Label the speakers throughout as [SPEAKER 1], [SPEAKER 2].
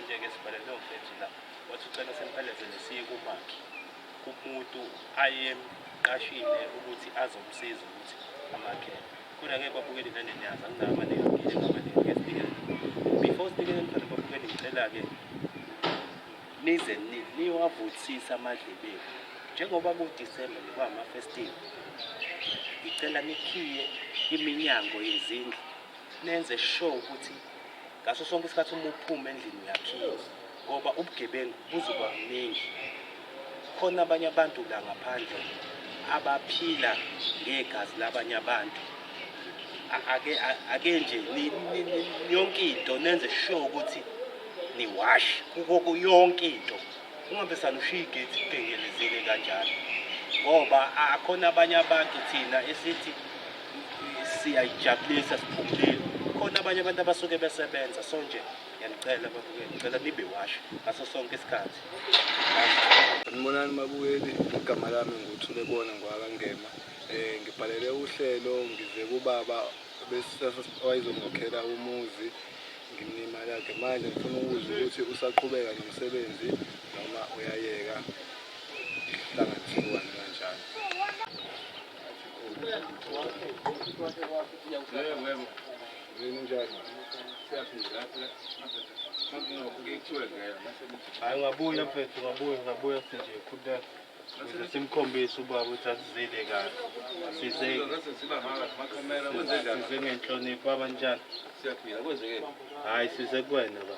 [SPEAKER 1] Namhlanje-ke sibhalele umfethu la, wathi ucela simphelezele siye kumakhi, kumuntu ayemqashile ukuthi azomsiza ukuthi amakhele. Kodwa-ke babukeli nani niyazi anginawo amaningi angile ngamaningi ake sinikele. Before sinikele phela babukeli ngicela-ke nize niwavuthise amadlebe enu. Njengoba kuDisemba nje kwama-festive, ngicela nikhiye iminyango yezindlu nenze sure ukuthi ngaso sonke isikhathi uma uphuma endlini uyakhiya ngoba ubugebengu buzoba buningi. Khona abanye abantu la ngaphandle abaphila ngegazi labanye abantu. Ake ake nje yonke into nenze sure ukuthi niwash kuko yonke into. Ungavesane ushiye igate kugengelezile kanjalo ngoba akhona abanye abantu thina esithi siyayijabulisa siphumulile khona abanye abantu abasuke besebenza so nje ngiyanicela babukeli ngicela nibe washe ngaso sonke isikhathi.
[SPEAKER 2] Sanibonani babukeli, igama lami nguThulebona ngwakaNgema. Eh ngibhalele uhlelo ngize kubaba owayezongokhela umuzi ngimnika imali yakhe. Manje ngifuna ukuzwa ukuthi usaqhubeka nomsebenzi noma uyayeka sihlangane sihlukane kanjani.
[SPEAKER 3] Yebo, yebo.
[SPEAKER 2] Yini njani?
[SPEAKER 1] Hayi ungabuya mfethu ungabuya ungabuya sithi nje khululeka ukuze simkhombise ubaba ukuthi asizile kahle size size ngenhlonipho baba njani
[SPEAKER 3] Siyaphila kwenzekeni?
[SPEAKER 1] hayi size kuwena ba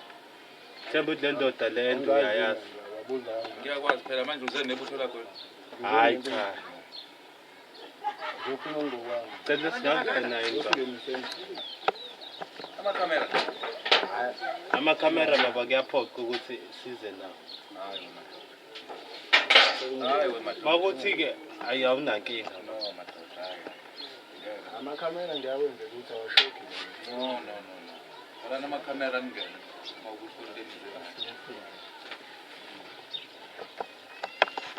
[SPEAKER 1] themba ukuthi le ndoda le nto uyayazi
[SPEAKER 3] Ngiyakwazi phela manje uze nebutho lakho.
[SPEAKER 1] hayi cha cela singangena yini baba
[SPEAKER 3] Amakhamera.
[SPEAKER 1] amakhamera baba kuyaphoqa ukuthi size nawo
[SPEAKER 3] Hayi wena. Hayi wena madoda.
[SPEAKER 1] Makuthi-ke ayi awunankinga
[SPEAKER 3] No madoda. Hayi.
[SPEAKER 2] Amakhamera ngiyawenza ukuthi awashokhi.
[SPEAKER 3] No no no no. Wala namakhamera ningene. Mawukuthi into enize.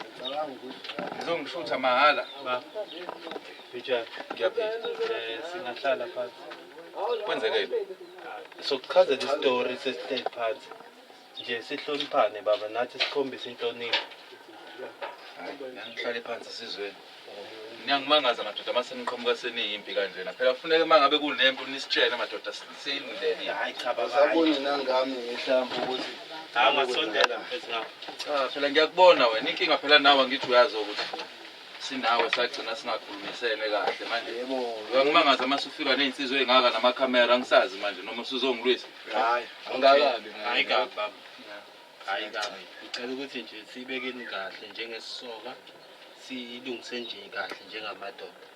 [SPEAKER 2] Ngicabanga ukuthi
[SPEAKER 3] Ngizongishutha mahhala.
[SPEAKER 1] Ba. Bijana.
[SPEAKER 3] Ngiyaphila.
[SPEAKER 1] Singahlala phansi.
[SPEAKER 3] Kwenzekeni?
[SPEAKER 1] Sokuchazela isitori sesihleli phansi. Nje sihloniphane baba nathi sikhombise inhlonipho.
[SPEAKER 3] Hayi, ngihlale phansi sizweni. Niyangimangaza madoda mase niqhamuka seniyimpi kanjena. Phela kufuneka uma ngabe kunempi nisitshele madoda siyilindele.
[SPEAKER 1] Hayi cha baba.
[SPEAKER 2] Usaboni nangami ngihlamba ukuthi
[SPEAKER 1] Hayi ungasondela mfethu ngapha.
[SPEAKER 3] Cha phela ngiyakubona wena inkinga phela nawe ngithi uyazi ukuthi sinawe sagcina singakhulumisene kahle manje.
[SPEAKER 2] yebo.
[SPEAKER 3] Uyangimangaza mase ufika nezinsizwa ezingaka namakhamera angisazi manje noma usuzongilwisa.
[SPEAKER 2] Hayi, angikabi.
[SPEAKER 1] Hayi kabi baba. Hayi kabi. Ngicela ukuthi nje sibekeni kahle njengesisoka siyilungise nje kahle njengamadoda.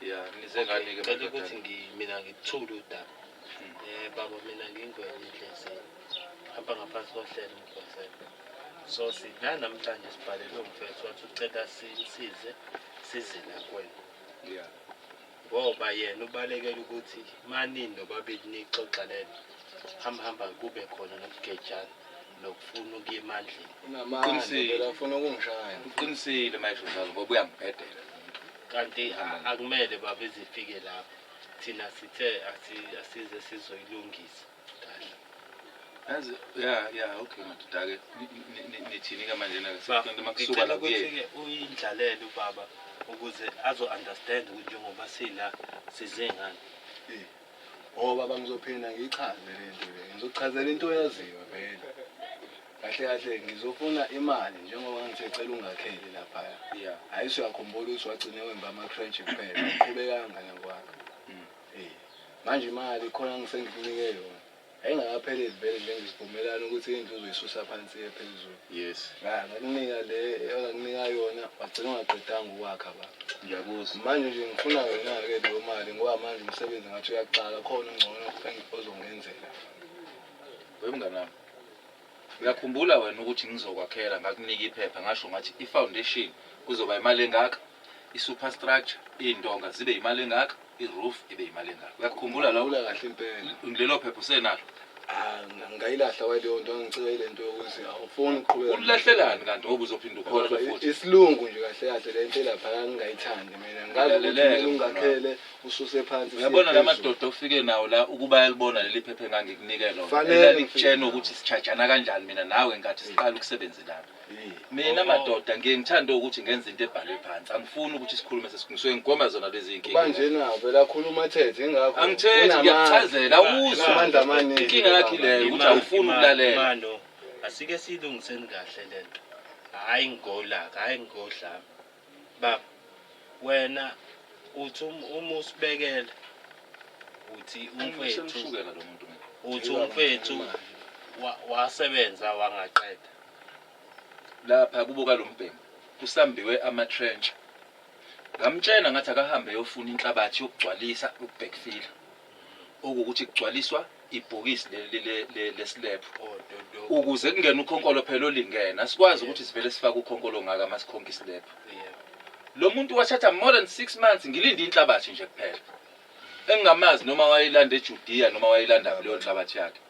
[SPEAKER 3] Ya, nize ngani ke
[SPEAKER 1] Ngicela ukuthi mina ngikuthule udaba. Baba mina ngingwenya inhliziyo. Hamba ngaphansi kohlelo umgwazela. So sila namhlanje sibhalelwe umfethu wathi ucela simsize size la kuwena.
[SPEAKER 3] Yeah.
[SPEAKER 1] Ngoba yena ubalekela ukuthi manini nobabili nixoxa lento. Hamba hamba kube khona nokugejana nokufuna ukuya emandleni.
[SPEAKER 2] Unamandla
[SPEAKER 3] Qinisile.
[SPEAKER 2] phela ufuna ukungishaya.
[SPEAKER 3] Uqinisile mayesho njalo ngoba uyangibhedela.
[SPEAKER 1] Kanti akumele baba izifike lapho. Thina sithe asize sizoyilungisa kahle.
[SPEAKER 3] Yazi ya ya okay madoda ke nithini ke manje na sekuqinta makusuka
[SPEAKER 1] Ngicela
[SPEAKER 3] la kuye.
[SPEAKER 1] ukuthi-ke uyindlalele ubaba ukuze azo-understand ukuthi njengoba sila size ngani.
[SPEAKER 2] Eh. Oh baba ngizophinda ngiyichaze le nto le. Ngizokuchazela into oyaziyo vele. Kahle kahle ngizofuna imali njengoba ngithe cela ungakheli laphaya.
[SPEAKER 3] Yeah.
[SPEAKER 2] Hayi usuyakhumbula ukuthi wagcine wemba ama-trench kuphela. Uqhubekanga nakwakho. Eh. Manje imali khona ngisengikunike yona. Ayingakapheleli vele njengesivumelano ukuthi indlu uzoyisusa phansi iye phezulu.
[SPEAKER 3] Yes.
[SPEAKER 2] Ngakunika le engakunika yona wagcina ungaqedanga ukwakha baba.
[SPEAKER 3] Ngiyakuzwa.
[SPEAKER 2] Manje nje ngifuna yona-ke leyo mali ngoba manje umsebenzi ngathi uyaqala khona ungcono ozongenzela.
[SPEAKER 3] Wemngani wami. Uyakhumbula wena ukuthi ngizokwakhela ngakunika iphepha ngasho ngathi i-foundation kuzoba imali engaka, i-superstructure, iy'ndonga zibe imali engaka, i-roof ibe imali engaka. Uyakhumbula lokho?
[SPEAKER 2] Ngikhumbula kahle impela.
[SPEAKER 3] Lelo phepha usenalo?
[SPEAKER 2] Ah, ngayilahla kwaleyo nto, angicike ile nto yokuthi awufuni ukuqhubeka.
[SPEAKER 3] Ulahlelani kanti ngoba uzophinda ukhohlwe futhi?
[SPEAKER 2] Isilungu nje kahle kahle le nto elapha ngingayithandi mina. Ngazi ukuthi
[SPEAKER 3] Ulaleleke,
[SPEAKER 2] kumele ungakhele ususe phansi siye
[SPEAKER 3] Uyabona la
[SPEAKER 2] phezulu.
[SPEAKER 3] madoda ofike nawo la ukuba ayalibona leli phepha engangikunike lona.
[SPEAKER 2] Fanele
[SPEAKER 3] Elalikutshena
[SPEAKER 2] ngifike
[SPEAKER 3] ukuthi sitshajana kanjani mina nawe ngenkathi siqala ukusebenzelana.
[SPEAKER 2] Eh.
[SPEAKER 3] Mina madoda ngiye ngithande ukuthi ngenze into ebhalwe phansi. Angifuni ukuthi sikhulume sesingisuke ngigwema zona lezi zinkinga.
[SPEAKER 2] Manje na vele akhuluma thethe ingakho.
[SPEAKER 3] Angithethi,
[SPEAKER 2] unamandla.
[SPEAKER 3] ngiyakuchazela awuzwa.
[SPEAKER 2] Unamandla amaningi.
[SPEAKER 3] Inkinga yakho ileyo ukuthi awufuni ukulalela.
[SPEAKER 1] Mano, asike siyilungiseni kahle lento. Hayi ngolaka, hayi ngodlame. Baba, wena uthi uma usibekela uthi umfethu
[SPEAKER 3] Semshukela lo muntu mina.
[SPEAKER 1] uthi umfethu wasebenza wangaqeda.
[SPEAKER 3] Lapha kubuka lo mbhemu kusambiwe ama-trench. Ngamtshena ngathi akahambe eyofuna inhlabathi yokugcwalisa uku-backfill-a, okuwukuthi kugcwaliswa ibhokisi leslab
[SPEAKER 1] Oh, do, do.
[SPEAKER 3] ukuze kungene ukhonkolo phela olingene. Asikwazi ukuthi sivele sifake ukhonkolo ongaka masikhonke islab. Lo muntu wathatha more than 6 months ngilinde inhlabathi nje kuphela, engingamazi noma wayilanda eJudiya noma wayilanda leyo nhlabathi yakhe.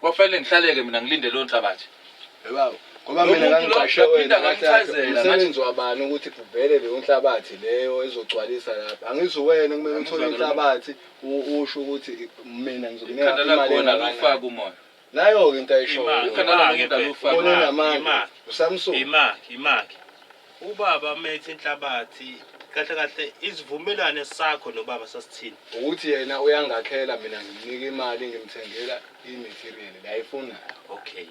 [SPEAKER 3] Kwafanele ngihlaleke mina ngilinde leyo nhlabathi.
[SPEAKER 2] Yebo. Ngoba
[SPEAKER 3] Lo
[SPEAKER 2] mina
[SPEAKER 3] muntu lo
[SPEAKER 2] ngangiqashe wena
[SPEAKER 3] ngaphinda
[SPEAKER 2] kahle kahle,
[SPEAKER 3] ngamchazela,
[SPEAKER 2] umsebenzi wabani ukuthi kuvele leyo nhlabathi leyo ezogcwalisa lapha. Angithi wena kumele uthole
[SPEAKER 3] Angizwa-ke lo muntu.
[SPEAKER 2] inhlabathi usho ukuthi mina ngizokunika
[SPEAKER 3] Ikhanda
[SPEAKER 2] imali
[SPEAKER 3] lakhona
[SPEAKER 2] engakanani.
[SPEAKER 3] lufaka umoya.
[SPEAKER 2] Nayo-ke into ayishoyo.
[SPEAKER 1] Imali.
[SPEAKER 3] Ikhanda lomuntu alufaka.
[SPEAKER 2] Ubona
[SPEAKER 1] Ima.
[SPEAKER 2] unamandla. USamsung.
[SPEAKER 1] Imaki, imaki. Ubaba methe inhlabathi kahle kahle, isivumelwano sakho nobaba sasithini?
[SPEAKER 2] Ukuthi yena uyangakhela, mina ngimnika imali, ngimthengela i-material la ayifunayo.
[SPEAKER 1] Okay.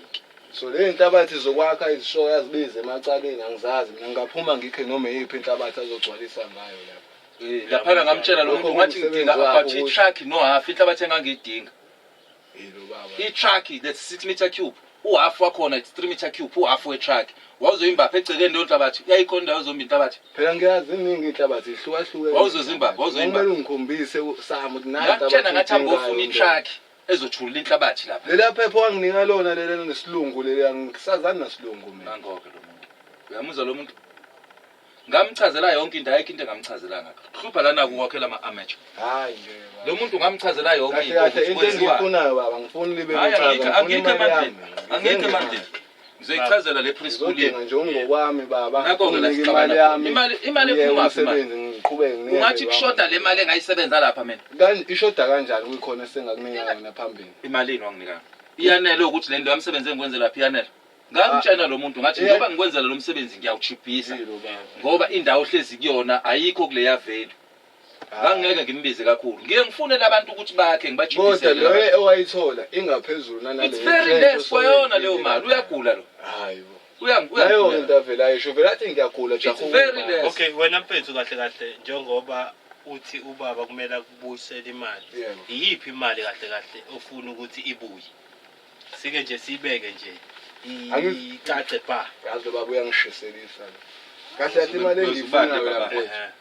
[SPEAKER 2] So le nhlabathi zokwakha izishoyo azibize emacaleni, angizazi mina, ngingaphuma ngikhe noma eyiphi inhlabathi azogcwalisa ngayo lapha.
[SPEAKER 3] Laphana ngamtshela lo
[SPEAKER 2] Lokho
[SPEAKER 3] muntu ngathi
[SPEAKER 2] kuwumsebenzi
[SPEAKER 3] ngidinga
[SPEAKER 2] wakho
[SPEAKER 3] about i-truck no-half inhlabathi engangiyidinga.
[SPEAKER 2] Yilo baba.
[SPEAKER 3] I-truck, that's 6 meter cube, uhalf wakhona it's 3 meter cube, uhalf we-truck wawuzoyimbapha egcekeni leyo nhlabathi. Yayikhona indawo ezomba inhlabathi.
[SPEAKER 2] Phela ngiyazi iningi inhlabathi ihlukahlukene.
[SPEAKER 3] Wawuzozimbaphi, wawuzoyimbaphi.
[SPEAKER 2] Kumele ungikhombise sami ukuthi nayi
[SPEAKER 3] Ngakutshena
[SPEAKER 2] inhlabathi
[SPEAKER 3] ngathi hamba
[SPEAKER 2] oyidingayo
[SPEAKER 3] ofuna
[SPEAKER 2] nje.
[SPEAKER 3] i-truck ezothulula inhlabathi lapha.
[SPEAKER 2] Leliya phepha wanginika lona leli nesilungu leli, angisazani nasilungu mina.
[SPEAKER 3] Nangoke lo muntu, uyamuzwa lo muntu, ngamchazela yonke into, ayikho into engamchazelanga. Hlupha lana kukwakhela ama-amateur.
[SPEAKER 2] Hayi nje baba.
[SPEAKER 3] Lo muntu ngamchazela yonke
[SPEAKER 2] Kahle
[SPEAKER 3] into
[SPEAKER 2] kahle
[SPEAKER 3] ukuthi
[SPEAKER 2] into
[SPEAKER 3] kwenziwani.
[SPEAKER 2] engiyifunayo baba, ngifuna libe
[SPEAKER 3] Hayi,
[SPEAKER 2] luchaza,
[SPEAKER 3] angikho
[SPEAKER 2] ngifuna
[SPEAKER 3] angikho
[SPEAKER 2] imali
[SPEAKER 3] emandleni,
[SPEAKER 2] yami.
[SPEAKER 3] angikho emandleni. Ngizoyichazela le preschool.
[SPEAKER 2] Ngizodinga nje ungokwami baba.
[SPEAKER 3] Nakho-ke la
[SPEAKER 2] Unginike
[SPEAKER 3] sixabana
[SPEAKER 2] imali
[SPEAKER 3] khona.
[SPEAKER 2] yami.
[SPEAKER 3] Imali
[SPEAKER 2] Uyeke
[SPEAKER 3] ephumaphi imali?
[SPEAKER 2] umsebenzi ngiqhubeke nginikeze
[SPEAKER 3] Ungathi
[SPEAKER 2] wami.
[SPEAKER 3] kushoda le mali engayisebenza lapha mina.
[SPEAKER 2] Ishoda kanjani kuyikhona esengakunika yona phambili?
[SPEAKER 3] Imalini wanginika? Iyanele ukuthi le nto yamsebenzi engikwenze lapha iyanele? Ngamtshena lo muntu ngathi njengoba ngikwenzela lo msebenzi ngiyawuchibhisa
[SPEAKER 2] Yilo baba.
[SPEAKER 3] ngoba indawo ohlezi kuyona ayikho kuleya value. Ngangingeke ngimbize kakhulu, ngiye ngifunele abantu ukuthi bakhe
[SPEAKER 2] Kodwa
[SPEAKER 3] ngibachibhisele.
[SPEAKER 2] leyo owayithola ingaphezulu nanaleyo.
[SPEAKER 3] It's very less kwayona leyo mali. Uyagula lo.
[SPEAKER 2] Hayi bo. Nayo
[SPEAKER 3] Uyagula.
[SPEAKER 2] into avela ayisho vele athi ngiyagula.
[SPEAKER 3] It's very less.
[SPEAKER 1] Okay, wena mfethu, kahle kahle njengoba uthi ubaba kumele akubuyisele imali,
[SPEAKER 2] Yebo.
[SPEAKER 1] iyiphi imali kahle kahle ofuna ukuthi ibuye? Sike nje siyibeke nje icace ba.
[SPEAKER 2] Yazi lo baba uyangishiselisa lo. Kahle kahle imali
[SPEAKER 3] Uzubande,
[SPEAKER 2] engiyifunayo
[SPEAKER 3] baba.
[SPEAKER 2] lapho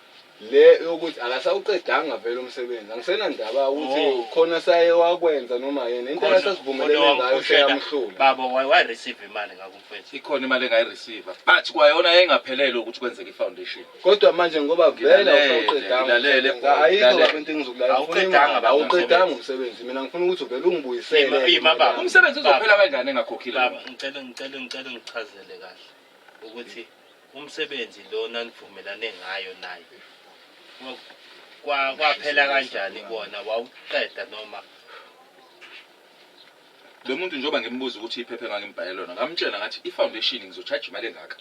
[SPEAKER 2] le yokuthi akasawuqedanga vele umsebenzi, angisenandaba ukuthi
[SPEAKER 1] Oh.
[SPEAKER 2] khona saye wakwenza noma yena, into asasivumelene ngayo seyamhlula.
[SPEAKER 1] Baba, wa-receive imali ngakho mfethu?
[SPEAKER 3] Ikhona imali engayireceive, but kwayona yayingaphelele ukuthi kwenzeke i-foundation.
[SPEAKER 2] Kodwa manje ngoba vele
[SPEAKER 3] Ngilalele,
[SPEAKER 2] awusawuqedanga
[SPEAKER 3] ngilalele,
[SPEAKER 2] umsebenzi,
[SPEAKER 3] boy,
[SPEAKER 2] ayikho
[SPEAKER 3] ngilalele.
[SPEAKER 2] baba into engizokulalela. Ngifuna
[SPEAKER 1] Awuqedanga,
[SPEAKER 2] imali.
[SPEAKER 1] baba,
[SPEAKER 2] Awuqedanga
[SPEAKER 1] umsebenzi.
[SPEAKER 2] umsebenzi, mina ngifuna ukuthi uvele ungibuyisele
[SPEAKER 1] Ima, baba.
[SPEAKER 3] Umsebenzi uzophela kanjani engakhokhile?
[SPEAKER 1] Baba, ngicela ngichazele kahle ukuthi umsebenzi lo nanivumelane ngayo naye kwaphela kanjani kuwona, wawuqeda noma?
[SPEAKER 3] Lo muntu njengoba ngimbuza ukuthi iphepha engangimbhalele lona, ngamtshela ngathi i-foundation ngizo-charge imali engaka,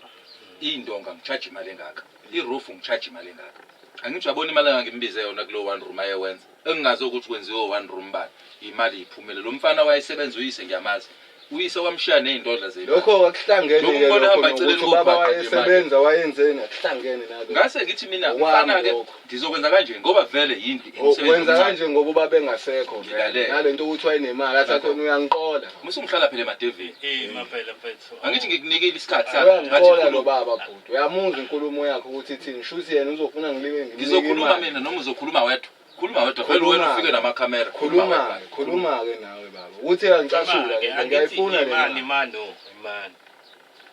[SPEAKER 3] iy'ndonga ngi-charge imali engaka, i-roof ngi-charge imali engaka. Angithi uyabona imali engangimbize yona kulo one room ayewenza, engingazi ukuthi kwenziwe one room bani, imali iphumile. Lo mfana wayesebenza, uyise ngiyamazi, uyise wamshiya ney'ndodla zemali.
[SPEAKER 2] Lokho akuhlangene.
[SPEAKER 3] Lokhu
[SPEAKER 2] ke
[SPEAKER 3] ngibona
[SPEAKER 2] lokho
[SPEAKER 3] hamba eceleni
[SPEAKER 2] nokuthi ubaba
[SPEAKER 3] kobhaqa nje.
[SPEAKER 2] wayesebenza wayenzeni, akuhlangene nalokho.
[SPEAKER 3] Ngase ngithi mina,
[SPEAKER 2] Okwami
[SPEAKER 3] mfana-ke,
[SPEAKER 2] lokho.
[SPEAKER 3] ngizokwenza kanje ngoba vele yindlu
[SPEAKER 2] Oh,
[SPEAKER 3] imisebenzi
[SPEAKER 2] wenza
[SPEAKER 3] omncane.
[SPEAKER 2] kanje ngoba ubaba engasekho vele.
[SPEAKER 3] Ngilalele.
[SPEAKER 2] Nalento ukuthi wayenemali athi akhona uyangiqola.
[SPEAKER 3] Musungihlala phela emadevini.
[SPEAKER 1] Maphela mfethu.
[SPEAKER 3] Angithi ngikunikile isikhathi sakho ngathi
[SPEAKER 2] Uyangiqola lo
[SPEAKER 3] khuluma.
[SPEAKER 2] baba bhuti, uyamuzwa inkulumo yakhe ukuthi ithini, shuthi yena uzofuna ngilibe ngimnike
[SPEAKER 3] Ngizokhuluma
[SPEAKER 2] imali.
[SPEAKER 3] mina noma uzokhuluma wedwa? Khuluma wedwa vele wena,
[SPEAKER 2] Khuluma-ke.
[SPEAKER 3] ufike namakhamera.
[SPEAKER 2] Khuluma-ke, khuluma-ke nawe baba ukuthi uyangicasula.
[SPEAKER 1] Ima-ke, angithi
[SPEAKER 2] Ngiyayifuna le
[SPEAKER 1] imani
[SPEAKER 2] mali.
[SPEAKER 1] imani, imani,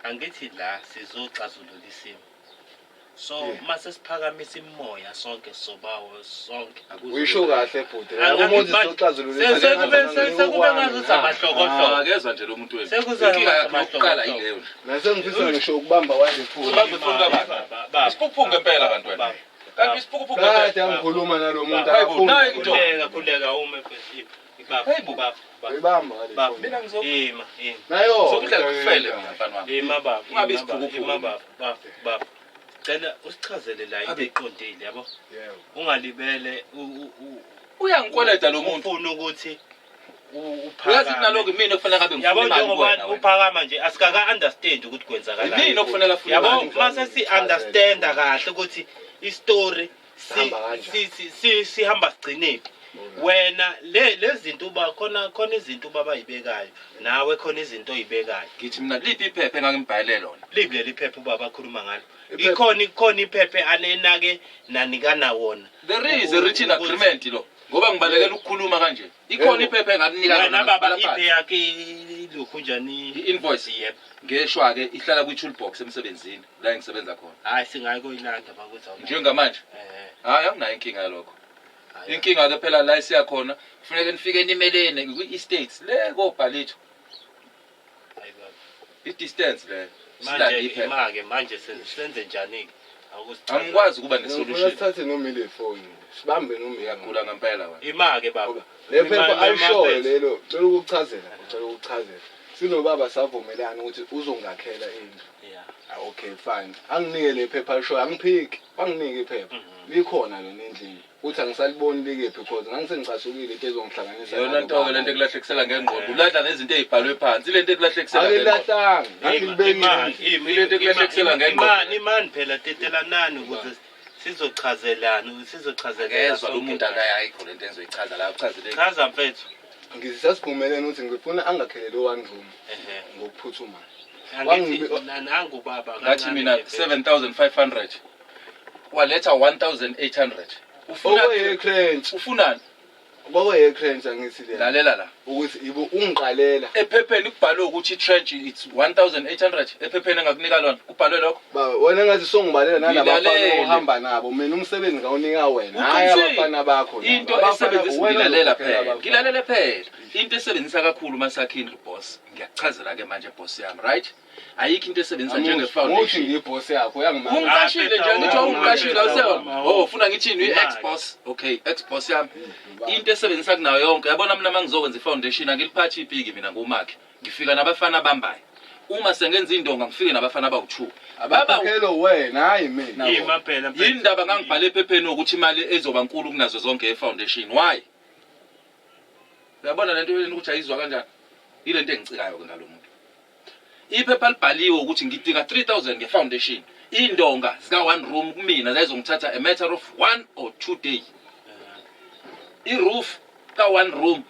[SPEAKER 1] angithi la sizoxazulula isimo. So mase siphakamisa imoya sonke sobawo sonke.
[SPEAKER 2] Uyisho kahle bhuti. Umuzi soxazulula.
[SPEAKER 1] Sekube ngazuthi amahlokohloko.
[SPEAKER 3] Akezwa nje lo muntu wenu.
[SPEAKER 1] Sekuza
[SPEAKER 3] Inkinga yakhe yokuqala yileyo nje.
[SPEAKER 2] Nase ngifisa ngisho ukubamba wanje futhi.
[SPEAKER 3] Ubambe ifoni kabani? Isiphukuphuku ngempela kanti wena. Kanti isiphukuphuku ngempela.
[SPEAKER 2] Kade angikhuluma nalo muntu.
[SPEAKER 3] Hayi bo, nayi into.
[SPEAKER 1] Khuleka, khuleka ume mfethu. Baba,
[SPEAKER 3] Hayi bo.
[SPEAKER 1] baba, baba.
[SPEAKER 2] Uyibamba ngale
[SPEAKER 1] Baba.
[SPEAKER 2] phone.
[SPEAKER 3] Mina ngizo
[SPEAKER 1] Ima, ima.
[SPEAKER 2] Nayo.
[SPEAKER 3] ngizokudla kufele mina mfana wami.
[SPEAKER 1] Ima baba.
[SPEAKER 3] Ungabi
[SPEAKER 1] ima baba,
[SPEAKER 3] isiphukuphuku.
[SPEAKER 1] Ima baba, baba, baba. Cela usichazele la into
[SPEAKER 3] Abe.
[SPEAKER 1] eqondile yabo.
[SPEAKER 2] Yebo.
[SPEAKER 1] Ungalibele
[SPEAKER 3] Uyangikweleta lo muntu.
[SPEAKER 1] Ufuna ukuthi
[SPEAKER 3] Uyazi kunaloko imina okufanele ngabe
[SPEAKER 1] Yabo
[SPEAKER 3] ngifuna imali
[SPEAKER 1] njengoba
[SPEAKER 3] kuwena wena.
[SPEAKER 1] uphakama nje asikaka understand ukuthi kwenzakalani.
[SPEAKER 3] Yimina okufanele afune
[SPEAKER 1] Yabo
[SPEAKER 3] imali.
[SPEAKER 1] mase si understanda kahle ukuthi istory
[SPEAKER 2] Sihamba kanjani.
[SPEAKER 1] sihamba sigcinephi. Wena le lezinto uba khona khona izinto ubaba ayibekayo nawe khona izinto oyibekayo.
[SPEAKER 3] Ngithi mina liphi iphepha engangimbhalele lona?
[SPEAKER 1] Libi leli phepha ubaba akhuluma ngalo.
[SPEAKER 2] Iphepha-
[SPEAKER 1] Ikhona ikhona iphepha anenake nanikana wona.
[SPEAKER 3] There is a written agreement lo. Ngoba ngibalekela ukukhuluma kanje. Ikhona
[SPEAKER 2] Yebo.
[SPEAKER 3] iphepha engakunika
[SPEAKER 1] Wena
[SPEAKER 3] lona
[SPEAKER 1] baba
[SPEAKER 3] ngibhala
[SPEAKER 1] iphe
[SPEAKER 3] phansi.
[SPEAKER 1] yakhe ilokhu njani?
[SPEAKER 3] I-invoice
[SPEAKER 1] Yebo.
[SPEAKER 3] ngeshwa ke ihlala kwi-toolbox emsebenzini la engisebenza khona.
[SPEAKER 1] Hayi singayi koyilanda bakuthi awunayo.
[SPEAKER 3] Njengamanje
[SPEAKER 1] Eh.
[SPEAKER 3] hayi anginayo inkinga yalokho.
[SPEAKER 1] Hayi.
[SPEAKER 3] Inkinga ke phela la esiya khona kufuneka nifike nimelene kwi-estates le kobhalitho.
[SPEAKER 1] Hayi baba.
[SPEAKER 3] I-distance leyo. Silande
[SPEAKER 1] Manje
[SPEAKER 3] iphepha.
[SPEAKER 1] ima-ke manje senze njani-ke? Akusichaze.
[SPEAKER 3] Angikwazi ukuba
[SPEAKER 2] Ngifuna
[SPEAKER 3] ne-solution.
[SPEAKER 2] sithathe noma ile phone. Sibambe noma
[SPEAKER 3] Uyagula ngempela wena.
[SPEAKER 1] Ima-ke baba.
[SPEAKER 2] Le phepha
[SPEAKER 1] Ima-
[SPEAKER 2] alishoyo
[SPEAKER 1] ima-
[SPEAKER 2] lelo, cela ukuchazela, cela ukuchazela. Sinobaba savumelana ukuthi uzongakhela indlu.
[SPEAKER 1] Yeah.
[SPEAKER 2] Ah, okay fine. Anginike le phepha alishoyo, angiphiki. Banginike iphepha. Likhona lona endlini. Uthi angisaliboni likephi because ngangisengicasukile into ezongihlanganisa.
[SPEAKER 3] Yona
[SPEAKER 2] nalo
[SPEAKER 3] nto ke
[SPEAKER 2] baba.
[SPEAKER 3] lento ekulahlekisela ngengqondo. Ulahla nezinto ezibhalwe phansi. Ile nto ekulahlekisela ngengqondo.
[SPEAKER 2] Angililahlanga,
[SPEAKER 1] Ima-
[SPEAKER 2] ngangilibekile.
[SPEAKER 1] ima-
[SPEAKER 2] endlini.
[SPEAKER 1] ima-
[SPEAKER 3] Ile nto ekulahlekisela
[SPEAKER 1] ima-
[SPEAKER 3] ngengqondo.
[SPEAKER 1] Imani imani phela tetelanani ukuze sizochazelana sizochazelana.
[SPEAKER 3] Akezwa lo muntu akayayikho lento engizoyichaza la uchazele.
[SPEAKER 1] Chaza mfethu.
[SPEAKER 2] Ngisasivumelene ukuthi ngifuna angakhele lo one room
[SPEAKER 1] Ehhe.
[SPEAKER 2] ngokuphuthumayo.
[SPEAKER 1] Angithi nangu baba.
[SPEAKER 3] Ngathi
[SPEAKER 1] kancane
[SPEAKER 3] mina
[SPEAKER 1] nje mfethu.
[SPEAKER 3] 7500 waletha 1800. Ufuna
[SPEAKER 2] Okuyi-crunch,
[SPEAKER 3] ufunani?
[SPEAKER 2] kwakuyi-crunch angithi le.
[SPEAKER 3] Lalela la.
[SPEAKER 2] Ukuthi ibo ungiqalela.
[SPEAKER 3] Ephepheni kubhalwe ukuthi i-trench it's 1800 ephepheni engakunika lona kubhalwe lokho.
[SPEAKER 2] Baba wena ngathi songibalela nalabafana
[SPEAKER 3] Ngilalele.
[SPEAKER 2] ohamba nabo mina umsebenzi ngawunika wena hayi
[SPEAKER 3] Uqinisile.
[SPEAKER 2] abafana bakho laba.
[SPEAKER 3] Into
[SPEAKER 2] Abafana-
[SPEAKER 3] esebenzisa
[SPEAKER 2] wena
[SPEAKER 3] ngilalela
[SPEAKER 2] uzokhokhela
[SPEAKER 3] phela.
[SPEAKER 2] abafana.
[SPEAKER 3] Ngilalele phela. Into esebenzisa kakhulu masakhe indlu boss. Ngiyakuchazela ke manje boss yami, right? Ayikho into esebenzisa njenge
[SPEAKER 2] Angisho-
[SPEAKER 3] foundation.
[SPEAKER 2] Ngokuthi ngiyibhosi yakho uyangimanga.
[SPEAKER 3] Ungiqashile nje ngithi ungiqashile awuseba. Oh, ufuna ngithini
[SPEAKER 1] Imali.
[SPEAKER 3] i-ex boss? Okay, ex boss yami. Into esebenzisa kunayo yonke. Yabona mina mangizokwenza i-foundation angiliphathi ipiki mina ngumakhe. Ngifika nabafana abambayo. Uma sengenza indonga ngifike nabafana abawu2. Baba
[SPEAKER 2] Abakhokhelo wena hayi mina.
[SPEAKER 1] Ima phela mfethu.
[SPEAKER 3] yini ndaba ngangibhale ephepheni ukuthi imali ezoba nkulu kunazo zonke e-foundation why? Uyabona lento yini ukuthi ayizwa kanjani? Ile nto engicikayo ke ngalo muntu. Iphepha libhaliwe ukuthi ngidinga 3000 nge-foundation. Indonga zika one room kumina zayizongithatha a matter of 1 or 2 day. I-roof ka one room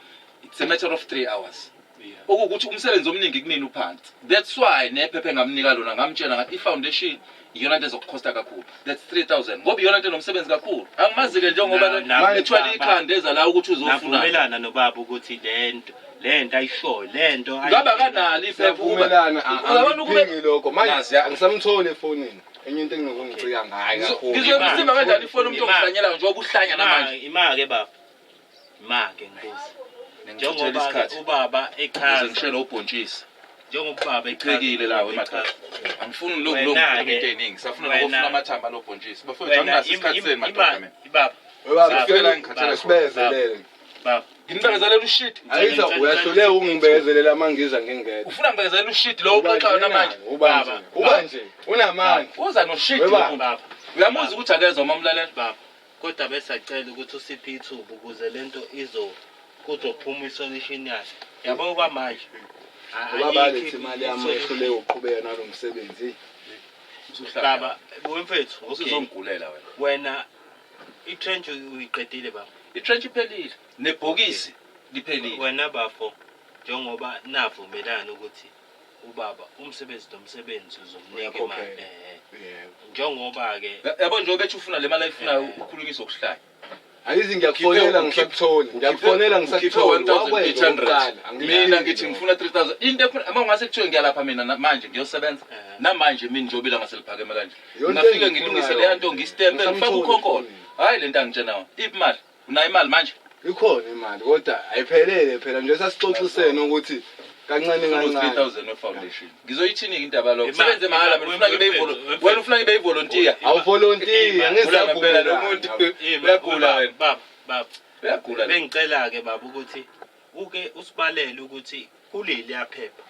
[SPEAKER 3] it's a matter of 3 hours.
[SPEAKER 1] Yeah.
[SPEAKER 3] Okuwukuthi umsebenzi omningi kumina uphansi. That's why nephepha engamnika lona ngamtshela ngathi i-foundation iyona nto ezokukhosta kakhulu. That's 3000 ngoba iyona nto enomsebenzi kakhulu. Angimazi-ke njengoba ethwele ikhanda eza la ukuthi uzofuna.
[SPEAKER 1] Navumelana nobaba ukuthi lento lento ayishoyo lento
[SPEAKER 3] Ngabe akanalo iphepha ukuba
[SPEAKER 2] Siyavumelana
[SPEAKER 3] Uyabona ukube
[SPEAKER 2] angiphingi lokho. Manje
[SPEAKER 3] Nazi ya-
[SPEAKER 2] angisamtholi efonini. Enye into enginokungicika ngayo kakhulu.
[SPEAKER 3] Ngizoyimsimba kanjani ifoni umuntu
[SPEAKER 1] Imali.
[SPEAKER 3] ongihlanyelayo njengoba uhlanya namanje.
[SPEAKER 1] Ima-ke baba. Ima-ke ngibuze.
[SPEAKER 3] Ngichithela
[SPEAKER 1] Njengoba
[SPEAKER 3] isikhathi.
[SPEAKER 1] ubaba
[SPEAKER 3] Ngize
[SPEAKER 1] echaza
[SPEAKER 3] ngishele ubhontshisi.
[SPEAKER 1] njengoba ubaba echaza
[SPEAKER 3] Ngiphekile lawo emadoda.
[SPEAKER 1] echaza.
[SPEAKER 3] Angifuni lokhu
[SPEAKER 1] Wena-ke-
[SPEAKER 3] lokhu into eningi. Safuna
[SPEAKER 1] wena-
[SPEAKER 3] nokufuna amathambo alobhontshisi. Bafowethu
[SPEAKER 1] Wena
[SPEAKER 3] anginaso isikhathi senu madoda mina.
[SPEAKER 1] ibaba
[SPEAKER 2] Webaba
[SPEAKER 3] Sifike la ngikhathele khona.
[SPEAKER 2] sibezelele.
[SPEAKER 1] baba
[SPEAKER 3] Nginibekezelela ushit.
[SPEAKER 2] Ayiza uyahluleka ukungibekezelela uma ngiza ngingedwa.
[SPEAKER 3] Ufuna ngibekezelela ushit lo oxoxayo namanje.
[SPEAKER 2] Uba nje,
[SPEAKER 1] Baba.
[SPEAKER 2] uba nje, unamandla.
[SPEAKER 3] Uza noshit.
[SPEAKER 2] Weba.
[SPEAKER 3] lo muntu.
[SPEAKER 1] baba
[SPEAKER 3] Uyamuzwa ukuthi akezwa uma umlalela.
[SPEAKER 1] baba kodwa besacela ukuthi usiphe ithuba ukuze lento izo kuzophuma isolution yayo yabo kwamanje
[SPEAKER 2] Ngoba balethe imali yami ehluleka ukuqhubeka nalo msebenzi.
[SPEAKER 1] Baba wemfethu, okay.
[SPEAKER 3] Usuzongigulela wena.
[SPEAKER 1] Wena i-trench uyiqedile baba?
[SPEAKER 3] I-trench iphelile. Nebhokisi liphelile.
[SPEAKER 1] Wena bafo, njengoba navumelana ukuthi ubaba umsebenzi nomsebenzi uzomnika imali,
[SPEAKER 2] Uyakhokhela. Yebo.
[SPEAKER 1] njengoba-ke
[SPEAKER 3] Yabo njengoba ethi ufuna le mali ayifunayo
[SPEAKER 1] Eh.
[SPEAKER 3] ukhulunyiswa ukuhlanya.
[SPEAKER 2] Angithi ngiyakufonela ngisakutholi. Ngiyakufonela ngisakutholi. Wakwenza
[SPEAKER 3] 1800 mina ngithi ngifuna 3000 into ekhona uma ungase kuthiwe ngiyalapha mina manje ngiyosebenza namanje mina njengoba ilanga seliphakeme kanje ngingafike ngilungise leya nto ngistempe ngifake ukhonkolo. Hhayi le nto angitshena yona. Iphi imali? Unayo imali manje?
[SPEAKER 2] Ikhona imali kodwa ayiphelele phela nje sasixoxisene ukuthi kancane kancane.
[SPEAKER 3] 3000 we-foundation. Ngizoyithini-ke indaba yalokho? Sebenze mahhala mina ufuna ngibe wena ufuna ngibe yivolontiya.
[SPEAKER 2] Awuvolontiya
[SPEAKER 3] Ugula ngempela lo muntu. Uyagula wena.
[SPEAKER 1] Baba, baba.
[SPEAKER 3] Uyagula.
[SPEAKER 1] Bengicela-ke baba ukuthi uke usibalele ukuthi kuleliya phepha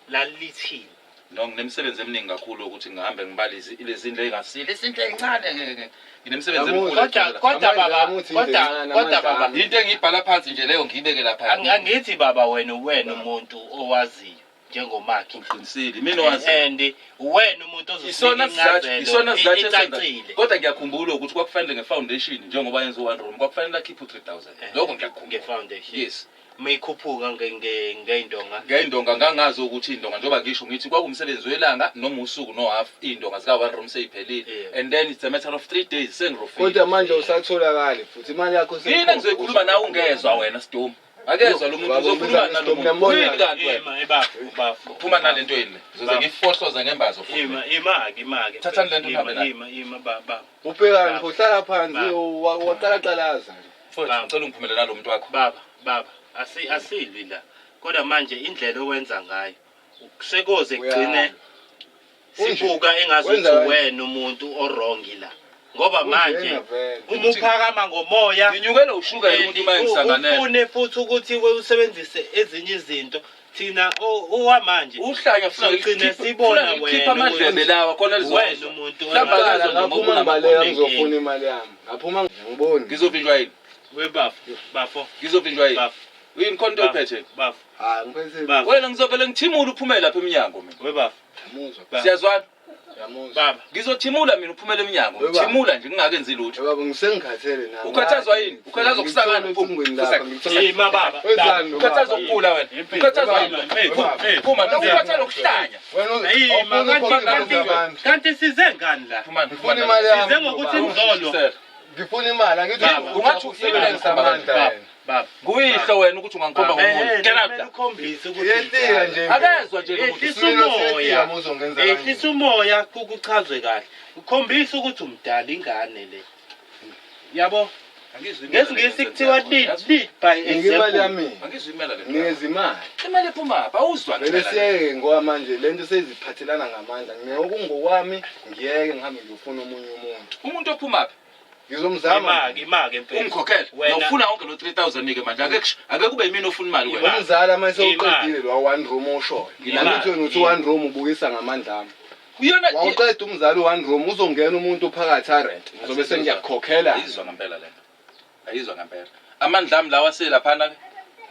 [SPEAKER 1] lalithini.
[SPEAKER 3] No, nginemisebenzi eminingi kakhulu ukuthi ngihambe ngibale lezi ndlu ey'ngasile izindlu ey'ncane ngeke nginemisebenzi
[SPEAKER 2] Yabo,
[SPEAKER 3] emikhulu
[SPEAKER 1] Kodwa
[SPEAKER 3] egcwele la.
[SPEAKER 1] kodwa
[SPEAKER 2] Amandla
[SPEAKER 1] baba,
[SPEAKER 2] ami uthi
[SPEAKER 1] kodwa
[SPEAKER 2] indlu
[SPEAKER 1] kodwa
[SPEAKER 2] encane,
[SPEAKER 1] baba.
[SPEAKER 2] amandla
[SPEAKER 3] Into engiyibhala phansi nje leyo ngiyibeke lapha.
[SPEAKER 1] Angithi baba wena uwena umuntu owaziyo njengomakhi.
[SPEAKER 3] Uqinisile. Mina owazi.
[SPEAKER 1] And uwena umuntu ozokunika
[SPEAKER 3] Isona sizathu,
[SPEAKER 1] incazelo
[SPEAKER 3] isona sizathu esenza.
[SPEAKER 1] ecacile.
[SPEAKER 3] Kodwa ngiyakhumbula ukuthi kwakufanele ngefoundation njengoba yenza u-one room kwakufanele akhiphe u-3000. Lokho ngiyakhumbula.
[SPEAKER 1] Nge-foundation.
[SPEAKER 3] Yes.
[SPEAKER 1] Mayikhuphuka ngey'ndonga.
[SPEAKER 3] Ngey'ndonga ngangazi ukuthi iy'ndonga njengoba ngisho ngithi kwakuwumsebenzi welanga noma usuku no half iy'ndonga zika-one room sey'phelile.
[SPEAKER 1] Yeah.
[SPEAKER 3] And then it's a matter of 3 days sengirofile.
[SPEAKER 2] Kodwa manje usatholakali futhi imali yakho
[SPEAKER 3] Yini engizoyikhuluma nawe ungezwa wena Sidumo? Akezwa lo muntu
[SPEAKER 2] Baba,
[SPEAKER 3] uzokhuluma
[SPEAKER 2] ubiza
[SPEAKER 3] nalo
[SPEAKER 2] Sidumo,
[SPEAKER 3] muntu.
[SPEAKER 2] ngiyambona.
[SPEAKER 3] Yini kanti wena?
[SPEAKER 1] Ima, ebafo, bafo.
[SPEAKER 3] Phuma nale nto yini le. Ngizoze ngiyifohloze ngembazo futhi.
[SPEAKER 1] Ima, ima-ke, ima-ke.
[SPEAKER 3] Thathani le nto nihambe nayo.
[SPEAKER 1] Ima, ima, baba.
[SPEAKER 2] Ubhekani uhlala phansi waqalaqalaza nje.
[SPEAKER 3] Mfowethu ngicela ungiphumele nalo muntu wakho.
[SPEAKER 1] Baba, baba, asilwi la. Kodwa manje indlela owenza ngayo sekoze kugcine sibuka engazuthi
[SPEAKER 2] Wenza kanje.
[SPEAKER 1] wena umuntu o-wrong la. Ngoba manje
[SPEAKER 2] Unjena vele.
[SPEAKER 1] uma uphakama ngomoya
[SPEAKER 3] Nginyukele ushukela umuntu uma engisanganele.
[SPEAKER 1] ufune futhi ukuthi usebenzise ezinye izinto thina owamanje
[SPEAKER 3] Uhlanya funa
[SPEAKER 1] Sogcine sibona
[SPEAKER 3] ngikhipha
[SPEAKER 1] wena
[SPEAKER 3] amadlebe lawa khona
[SPEAKER 1] wena
[SPEAKER 3] lizozwa.
[SPEAKER 1] umuntu
[SPEAKER 3] Mhlawumbe
[SPEAKER 2] Qala,
[SPEAKER 3] akazwa noma
[SPEAKER 2] ngaphuma
[SPEAKER 3] kunama-
[SPEAKER 2] ngibaleka
[SPEAKER 1] unenkinga.
[SPEAKER 2] ngizofuna imali yami. Ngaphuma ngiboni.
[SPEAKER 3] Ngizovinjwa yini?
[SPEAKER 1] Webafo, bafo,
[SPEAKER 3] Ngizovinjwa yini?
[SPEAKER 1] bafo,
[SPEAKER 3] Yini khona into oyiphethe?
[SPEAKER 1] bafo,
[SPEAKER 2] Hayi ngiphethe.
[SPEAKER 1] Baba.
[SPEAKER 3] Wena ngizovele ngithimule uphumele lapha eminyango mina.
[SPEAKER 1] webafo,
[SPEAKER 2] Yamuzwa.
[SPEAKER 1] Baba.
[SPEAKER 3] Siyazwana?
[SPEAKER 2] Yamuzwa.
[SPEAKER 1] baba.
[SPEAKER 3] Ngizothimula mina uphumele eminyango.
[SPEAKER 2] Baba.
[SPEAKER 3] Ngithimula nje ngingakenzi lutho.
[SPEAKER 2] Baba ngisengikhathele nami.
[SPEAKER 3] Ukhathazwa yini? Ukhathazwa ukusakana.
[SPEAKER 2] Ngikuthole lapha. Ngikuthole.
[SPEAKER 1] Ima baba.
[SPEAKER 2] Wenzani lo baba?
[SPEAKER 3] Ukhathazwa ukugula wena. Ukhathazwa yini?
[SPEAKER 2] Baba.
[SPEAKER 3] Phuma, ukhathazwa ukuhlanya.
[SPEAKER 2] Wena
[SPEAKER 1] Ima,
[SPEAKER 2] awufuni
[SPEAKER 1] kanti
[SPEAKER 2] ukukhokha
[SPEAKER 1] kanti
[SPEAKER 2] abantu.
[SPEAKER 1] kanti size ngani la?
[SPEAKER 3] Phuma.
[SPEAKER 2] Ngifuna imali yami.
[SPEAKER 1] Size ngokuthi
[SPEAKER 2] baba.
[SPEAKER 1] nizolo.
[SPEAKER 2] Ngifuna imali angithi
[SPEAKER 1] Baba.
[SPEAKER 3] Ungathi
[SPEAKER 2] usebenzisa amandla
[SPEAKER 1] Baba,
[SPEAKER 2] wena.
[SPEAKER 1] baba.
[SPEAKER 3] Nguyihlo wena ukuthi ungangikhomba ngomunye. Get out.
[SPEAKER 1] Kumele ukhombise ukuthi
[SPEAKER 2] Yehlika nje.
[SPEAKER 3] Akezwa nje lo muntu.
[SPEAKER 1] Ehlisa umoya.
[SPEAKER 2] Uma uzongenza kanje.
[SPEAKER 1] Ehlisa umoya kukuchazwe kahle. Ukhombisa ukuthi umdala ingane le. Yabo? NgesiNgisi kuthiwa lead by
[SPEAKER 2] Ngike imali
[SPEAKER 1] example.
[SPEAKER 2] yami.
[SPEAKER 3] Angizwa imela le.
[SPEAKER 2] Nginikeza imali.
[SPEAKER 3] Imali ephuma pha awuzwa
[SPEAKER 2] Vele siyeke ngoba manje lento seyiziphathelana ngamandla. Ngeke okungokwami ngiyeke ngihambe ngiyofuna omunye umuntu.
[SPEAKER 3] Umuntu ophuma phi?
[SPEAKER 2] Ngizomzama.
[SPEAKER 1] Imake, imake mfethu.
[SPEAKER 3] Ungikhokhele.
[SPEAKER 1] Wena
[SPEAKER 3] Ngiyofuna wonke lo 3000 ke manje. Ake kube yimina ofuna imali wena.
[SPEAKER 1] Imali.
[SPEAKER 2] Umzala mase
[SPEAKER 1] Imali.
[SPEAKER 2] uqedile lo one room oshoyo.
[SPEAKER 1] Imali.
[SPEAKER 2] Angithi wena uthi one room ubukisa ngamandla ami.
[SPEAKER 3] Kuyona
[SPEAKER 2] Wawuqeda umzali one room uzongena umuntu phakathi arent. Ngizobe sengiyakukhokhela.
[SPEAKER 3] Ayizwa ngempela lento. Ayizwa ngempela. Amandla ami lawa selaphana ke.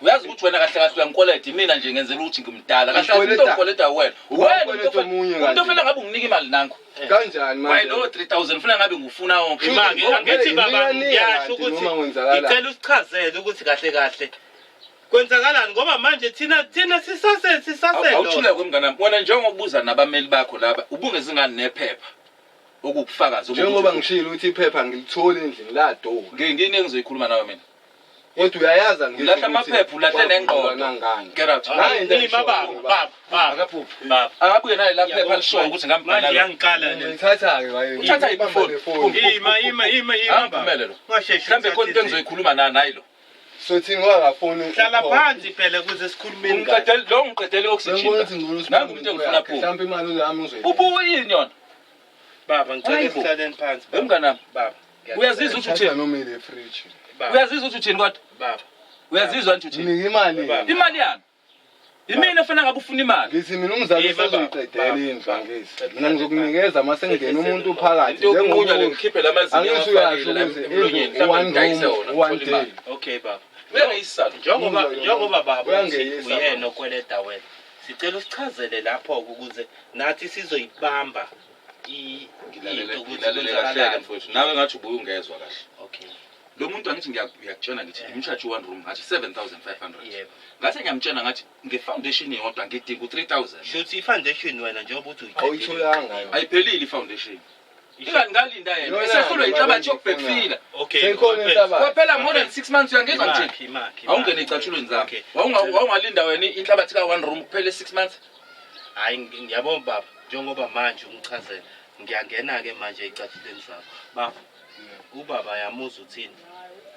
[SPEAKER 3] Uyazi ukuthi wena kahle kahle uyangikweleta mina nje ngenzela ukuthi ngimdala. Kahle kahle umuntu
[SPEAKER 2] Ngikweleta?
[SPEAKER 3] ongikweleta wena.
[SPEAKER 2] Uba
[SPEAKER 3] Wena
[SPEAKER 2] ukweleta omunye
[SPEAKER 3] umuntu
[SPEAKER 2] kanti.
[SPEAKER 3] ofela ngabe unginika imali nangu.
[SPEAKER 2] Kanjani
[SPEAKER 3] Wayi
[SPEAKER 2] manje?
[SPEAKER 3] lo 3000 ufuna ngabe ngufuna wonke.
[SPEAKER 1] Imake,
[SPEAKER 2] Ngoba
[SPEAKER 1] angithi
[SPEAKER 2] vele
[SPEAKER 1] baba
[SPEAKER 2] inika
[SPEAKER 1] ngiyasho
[SPEAKER 2] kanti
[SPEAKER 1] ukuthi
[SPEAKER 2] noma kwenzakalani.
[SPEAKER 1] ngicela usichazele ukuthi kahle kahle kwenzakalani ngoba manje thina sisase
[SPEAKER 3] Awuthule kwemngane wami. Wena njengokubuza nabameli bakho laba ubungezingane nephepha okubufakazi
[SPEAKER 2] Njengoba ngishilo ukuthi iphepha ngilitholi endlini laduka.
[SPEAKER 3] Ngini engizoyikhuluma nawe mina.
[SPEAKER 2] Kodwa uyayazi angithi
[SPEAKER 3] Ulahla
[SPEAKER 2] ukuthi
[SPEAKER 3] amaphepha, ulahle nengqondo.
[SPEAKER 2] nangani.
[SPEAKER 3] Get out.
[SPEAKER 2] Hayi, into
[SPEAKER 1] Ima
[SPEAKER 2] engishoyo,
[SPEAKER 1] baba, baba, baba.
[SPEAKER 3] Akaphuphi.
[SPEAKER 1] Baba.
[SPEAKER 3] Akabuye naye la phepha lishoyo ukuthi ngambhala.
[SPEAKER 1] Manje yangiqala le.
[SPEAKER 2] Ngithatha-ke waye.
[SPEAKER 3] Uthatha iphi
[SPEAKER 2] Ubamba
[SPEAKER 3] ifoni?
[SPEAKER 2] le phone.
[SPEAKER 1] Ima, ima, ima, ima baba.
[SPEAKER 3] Angivumele lo.
[SPEAKER 1] Ungasheshe
[SPEAKER 3] Mhlambe khona into
[SPEAKER 1] uthathe izinto.
[SPEAKER 3] engizoyikhuluma na nayi lo.
[SPEAKER 2] So thini kwakafoni.
[SPEAKER 1] Hlala phansi phela ukuze sikhulumeni kahle.
[SPEAKER 3] Ungiqedele lo ngiqedele oxygen.
[SPEAKER 2] Bengibona ukuthi ngcono
[SPEAKER 3] Nangu umuntu engifuna phuma.
[SPEAKER 2] Mhlawumbe imali yami uzoyibona.
[SPEAKER 3] Ubuye yini yona?
[SPEAKER 1] Baba ngicela
[SPEAKER 3] Hayi bo.
[SPEAKER 1] sihlaleni phansi. baba.
[SPEAKER 3] Wemngane wami.
[SPEAKER 1] Baba.
[SPEAKER 3] Uyazizwa ukuthi
[SPEAKER 2] Thatha
[SPEAKER 3] uthini?
[SPEAKER 2] noma ile fridge.
[SPEAKER 1] Baba.
[SPEAKER 3] Uyazizwa ukuthi uthini kodwa?
[SPEAKER 1] Baba.
[SPEAKER 3] Uyazizwa nje uthini?
[SPEAKER 2] Nginika imali.
[SPEAKER 1] Baba.
[SPEAKER 3] Imali yani? Imina efana ngabe ufuna imali.
[SPEAKER 2] Ngithi mina umzali
[SPEAKER 1] Eh, baba,
[SPEAKER 2] usezoyiqedela
[SPEAKER 1] baba,
[SPEAKER 2] indlu
[SPEAKER 1] baba.
[SPEAKER 2] angithi. Mina ngizokunikeza uma sengena umuntu phakathi.
[SPEAKER 3] Into yokunqunywa le ngikhiphe lamazinyo
[SPEAKER 2] Angithi uyasho
[SPEAKER 3] awafakile la
[SPEAKER 2] ukuthi
[SPEAKER 3] emlonyeni.
[SPEAKER 2] indlu
[SPEAKER 3] Mhlawumbe
[SPEAKER 2] one
[SPEAKER 3] ngidayise
[SPEAKER 2] room
[SPEAKER 3] wona
[SPEAKER 2] one
[SPEAKER 3] ngithole
[SPEAKER 2] day.
[SPEAKER 3] imali.
[SPEAKER 1] Okay baba.
[SPEAKER 3] Uyangeyisa lo.
[SPEAKER 1] Njengoba
[SPEAKER 2] Umzali
[SPEAKER 1] njengoba baba uthi
[SPEAKER 2] Uyangeyisa
[SPEAKER 1] uyena
[SPEAKER 2] manje.
[SPEAKER 1] okweleta wena. Sicela usichazele lapho ukuze nathi sizoyibamba
[SPEAKER 3] Ngilalele
[SPEAKER 1] into ukuthi
[SPEAKER 3] ngilalele kahle ke
[SPEAKER 1] kwenzakalani.
[SPEAKER 3] mfowethu. Nawe ngathi ubuye ungezwa kahle.
[SPEAKER 1] Okay.
[SPEAKER 3] Lo muntu angithi ngiyakutshena ngithi ngimcharge one room ngathi 7500.
[SPEAKER 1] Yebo.
[SPEAKER 3] Ngase ngiyamtshena ngathi ngefoundation yodwa ngidinga u3000.
[SPEAKER 1] Shuthi i-foundation wena njengoba uthi uyiqedile.
[SPEAKER 2] Awuyitholanga yona.
[SPEAKER 3] Ayiphelile ifoundation. Ingani ngalinda yena
[SPEAKER 2] Yona
[SPEAKER 3] esehlulwe
[SPEAKER 2] nje
[SPEAKER 3] inhlabathi
[SPEAKER 2] baba
[SPEAKER 3] yokubhekfila.
[SPEAKER 1] Okay.
[SPEAKER 2] Seyikhona inhlabathi.
[SPEAKER 3] Kwaphela more than 6 months uyangizwa
[SPEAKER 1] Imakhi,
[SPEAKER 3] ngithini?
[SPEAKER 1] imakhi.
[SPEAKER 3] Awungene ecathulweni zami.
[SPEAKER 1] Okay.
[SPEAKER 3] Wawungalinda wena inhlabathi ka one room kuphele 6 months.
[SPEAKER 1] Hayi ngiyabona baba, njengoba manje ungichazela. Ngiyangena ke manje ecathulweni zakho. Baba, ubaba yamuzwa uthini?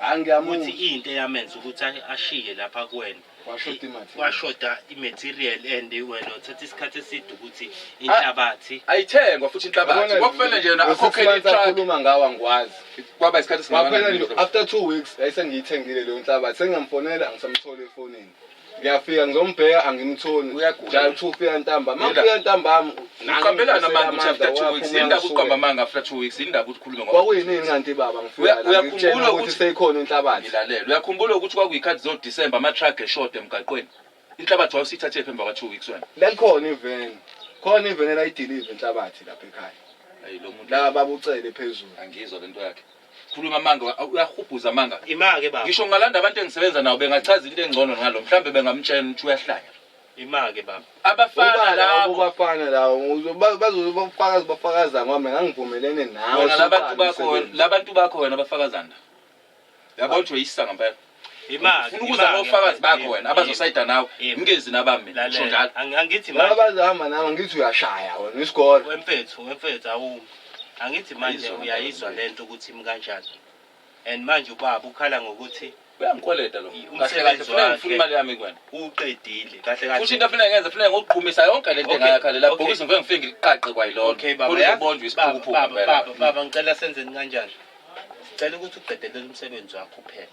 [SPEAKER 2] Hayi ngiyamuzwa.
[SPEAKER 1] Ukuthi into eyamenza ukuthi ashiye lapha kuwena.
[SPEAKER 2] Kwashoda i-material.
[SPEAKER 1] Kwashoda i-material and wena uthatha isikhathi eside ukuthi inhlabathi
[SPEAKER 3] Ayithengwa futhi inhlabathi.
[SPEAKER 2] Yabona
[SPEAKER 3] Kwakufanele nje yena
[SPEAKER 2] lo six
[SPEAKER 3] akhokhele
[SPEAKER 2] months
[SPEAKER 3] i-truck.
[SPEAKER 2] akhuluma ngawo angikwazi.
[SPEAKER 3] Kwaba isikhathi
[SPEAKER 2] Kwaphela
[SPEAKER 3] esingakanani?
[SPEAKER 2] nje after 2 weeks yayisengiyithengile leyo nhlabathi. Sengiyamfonela angisamtholi efonini. Ngiyafika ngizombheka angimtholi.
[SPEAKER 3] Uyagula.
[SPEAKER 2] Njalo kuthiwa ufika ntambama.
[SPEAKER 3] Yela.
[SPEAKER 2] Mafika ntambama
[SPEAKER 3] Uqambelana amanga ukuthi after 2 weeks. Yindaba uqamba amanga after 2 weeks. Yindaba ukuthi ukhulume ngoba.
[SPEAKER 2] Kwakuyinini kanti baba ngifika la
[SPEAKER 3] Uyakhumbula
[SPEAKER 2] ngikutshela ukuthi
[SPEAKER 3] ukuthi-
[SPEAKER 2] seyikhona inhlabathi.
[SPEAKER 3] Ngilalela. Uyakhumbula ukuthi kwakuyikhathi zo December ama truck eshoda emgaqweni. Inhlabathi wawusithathe phi emva kwa 2 weeks wena?
[SPEAKER 2] Lalikhona iveni. Khona iveni elayidilive inhlabathi lapha ekhaya.
[SPEAKER 3] Ayi lo muntu
[SPEAKER 2] La babucele phezulu.
[SPEAKER 3] angizwa lento yakhe. Khuluma amanga uyahubhuza amanga.
[SPEAKER 1] Ima-ke baba.
[SPEAKER 3] Ngisho ngalanda abantu engisebenza nabo bengachaza into engcono ngalo mhlambe bengamtshela ukuthi uyahlanya.
[SPEAKER 1] Ima-ke baba.
[SPEAKER 3] Abafana
[SPEAKER 2] Ubani labo
[SPEAKER 3] labo
[SPEAKER 2] bafana lawo bazobafakazi bafakaza ngoba mina ngangivumelene nawe.
[SPEAKER 3] wena labantu
[SPEAKER 2] usuqala
[SPEAKER 3] bakho
[SPEAKER 2] umsebenzi.
[SPEAKER 3] labantu bakho wena abafakazana. Yabona ukuthi uyisa ngempela.
[SPEAKER 1] Ima-ke.
[SPEAKER 3] Ufuna ukuza ngofakazi bakho wena abazosayida nawe.
[SPEAKER 1] Ima.
[SPEAKER 3] Ngingezi nabami mina ngisho njalo.
[SPEAKER 1] Lalela. Angithi
[SPEAKER 2] Laba
[SPEAKER 1] manje
[SPEAKER 2] bazahamba nami ngithi uyashaya wena isikole.
[SPEAKER 1] wemfethu wemfethu awumi. Angithi manje
[SPEAKER 3] Ayizwa
[SPEAKER 1] uyayizwa
[SPEAKER 3] ngempela.
[SPEAKER 1] lento ukuthi imi kanjani. And manje ubaba ukhala ngokuthi
[SPEAKER 3] Uyangikweleta lo. Kahle kahle
[SPEAKER 1] Umsebenzi
[SPEAKER 3] funa
[SPEAKER 1] wakhe.
[SPEAKER 3] ngifuna imali yami kuwena.
[SPEAKER 1] uqedile kahle kahle.
[SPEAKER 3] Futhi into afanele ngenze fanele ngokuqhumisa yonke lento
[SPEAKER 1] Okay,
[SPEAKER 3] engayakhalela
[SPEAKER 1] okay.
[SPEAKER 3] bhokisi ngifike ngifike ngiliqaqe kwayilona.
[SPEAKER 1] Okay baba.
[SPEAKER 3] Khona
[SPEAKER 1] yazi-
[SPEAKER 3] uzobonjwa
[SPEAKER 1] Baba
[SPEAKER 3] isiphukuphuku
[SPEAKER 1] baba
[SPEAKER 3] ngempela.
[SPEAKER 1] baba baba ngicela senzeni kanjani? Sicela ukuthi uqedelele umsebenzi wakho uphele.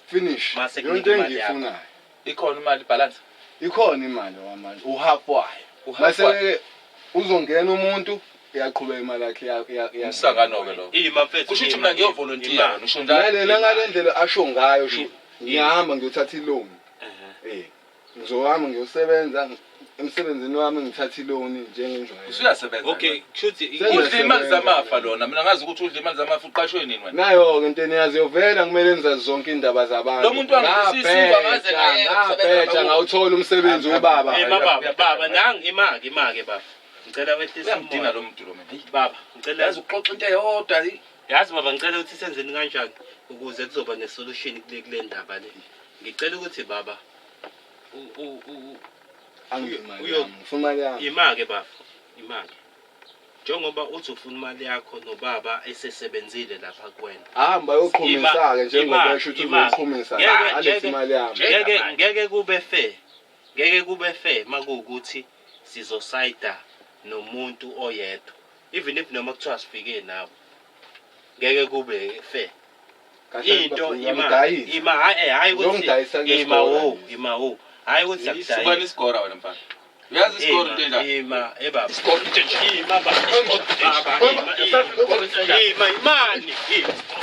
[SPEAKER 2] Finish.
[SPEAKER 1] Mase
[SPEAKER 2] Yonke
[SPEAKER 1] kunika imali yakho.
[SPEAKER 2] engiyifunayo.
[SPEAKER 3] Ikhona imali balance.
[SPEAKER 2] Ikhona imali wamanje uhalf wayo.
[SPEAKER 3] Uhalf
[SPEAKER 2] Mase
[SPEAKER 3] wayo.
[SPEAKER 2] uzongena umuntu iyaqhubeka imali yakhe
[SPEAKER 3] Umsangano ke lo.
[SPEAKER 1] Ima mfethu.
[SPEAKER 3] Kusho ukuthi
[SPEAKER 1] ima,
[SPEAKER 3] mina ngiyovolontiya
[SPEAKER 1] ima.
[SPEAKER 3] wena usho njalo.
[SPEAKER 2] Nale ngale ndlela asho ngayo sho
[SPEAKER 1] Ima.
[SPEAKER 2] ngiyahamba ngiyothatha iloan.
[SPEAKER 1] Ehhe.
[SPEAKER 2] Eh. Ngizohamba ngiyosebenza emsebenzini wami ngithatha iloan njengenjwayelo.
[SPEAKER 3] Usuyasebenza.
[SPEAKER 1] Okay, kushuthi
[SPEAKER 3] Udla imali zamafa lona. Mina ngazi ukuthi udla imali zamafa uqashwe nini wena.
[SPEAKER 2] Nayo-ke into eniyaziyo vele kumele nizazi zonke iy'ndaba zabantu.
[SPEAKER 3] Lo muntu wangisisinkwa ngaze ngayeka ukusebenza
[SPEAKER 2] Ngabheja
[SPEAKER 3] lapha.
[SPEAKER 2] ngawuthola umsebenzi webaba.
[SPEAKER 1] Ima baba baba nangu ima-ke ima-ke baba. Ngicela wehlise
[SPEAKER 3] Uyangidina
[SPEAKER 1] umoya.
[SPEAKER 3] lo muntu lo mina. Hey,
[SPEAKER 1] Baba, ngicela
[SPEAKER 3] Yazi uxoxa into eyodwa. hey.
[SPEAKER 1] yazi baba ngicela ukuthi senzeni kanjani ukuze kuzoba ne-solution kule kule ndaba le. Ngicela ukuthi baba
[SPEAKER 2] Angiphi imali yami, ngifuna imali yami.
[SPEAKER 1] ima-ke baba, ima-ke. Njengoba uthi ufuna imali yakho nobaba esesebenzile lapha kuwena.
[SPEAKER 2] Hamba yoqhumisa-ke njengoba
[SPEAKER 1] Ima,
[SPEAKER 2] esho ukuthi
[SPEAKER 1] ima.
[SPEAKER 2] uzoqhumisa.
[SPEAKER 1] Ngeke-
[SPEAKER 2] Alethe
[SPEAKER 1] ngeke-
[SPEAKER 2] imali yami.
[SPEAKER 1] Ngeke ngeke kube fair. Ngeke kube fair makuwukuthi sizosayida nomuntu oyedwa. Even if noma kuthiwa sifike nawe. Ngeke kube fair.
[SPEAKER 2] Kahle
[SPEAKER 1] Into
[SPEAKER 2] baba,
[SPEAKER 1] ima
[SPEAKER 2] uyamdayisa.
[SPEAKER 1] ima hayi hayi ukuthi
[SPEAKER 2] Uzongidayisa kule
[SPEAKER 1] ima
[SPEAKER 2] sikole
[SPEAKER 1] wo
[SPEAKER 2] lesi.
[SPEAKER 1] ima wo hayi ukuthi
[SPEAKER 3] Sukani
[SPEAKER 1] siyakudayisa.
[SPEAKER 3] isigora wena mfana. Uyazi isigora into enjani?
[SPEAKER 1] Ima eh baba.
[SPEAKER 3] Isigora into enjani?
[SPEAKER 1] Ima baba. Baba ima ima ima imani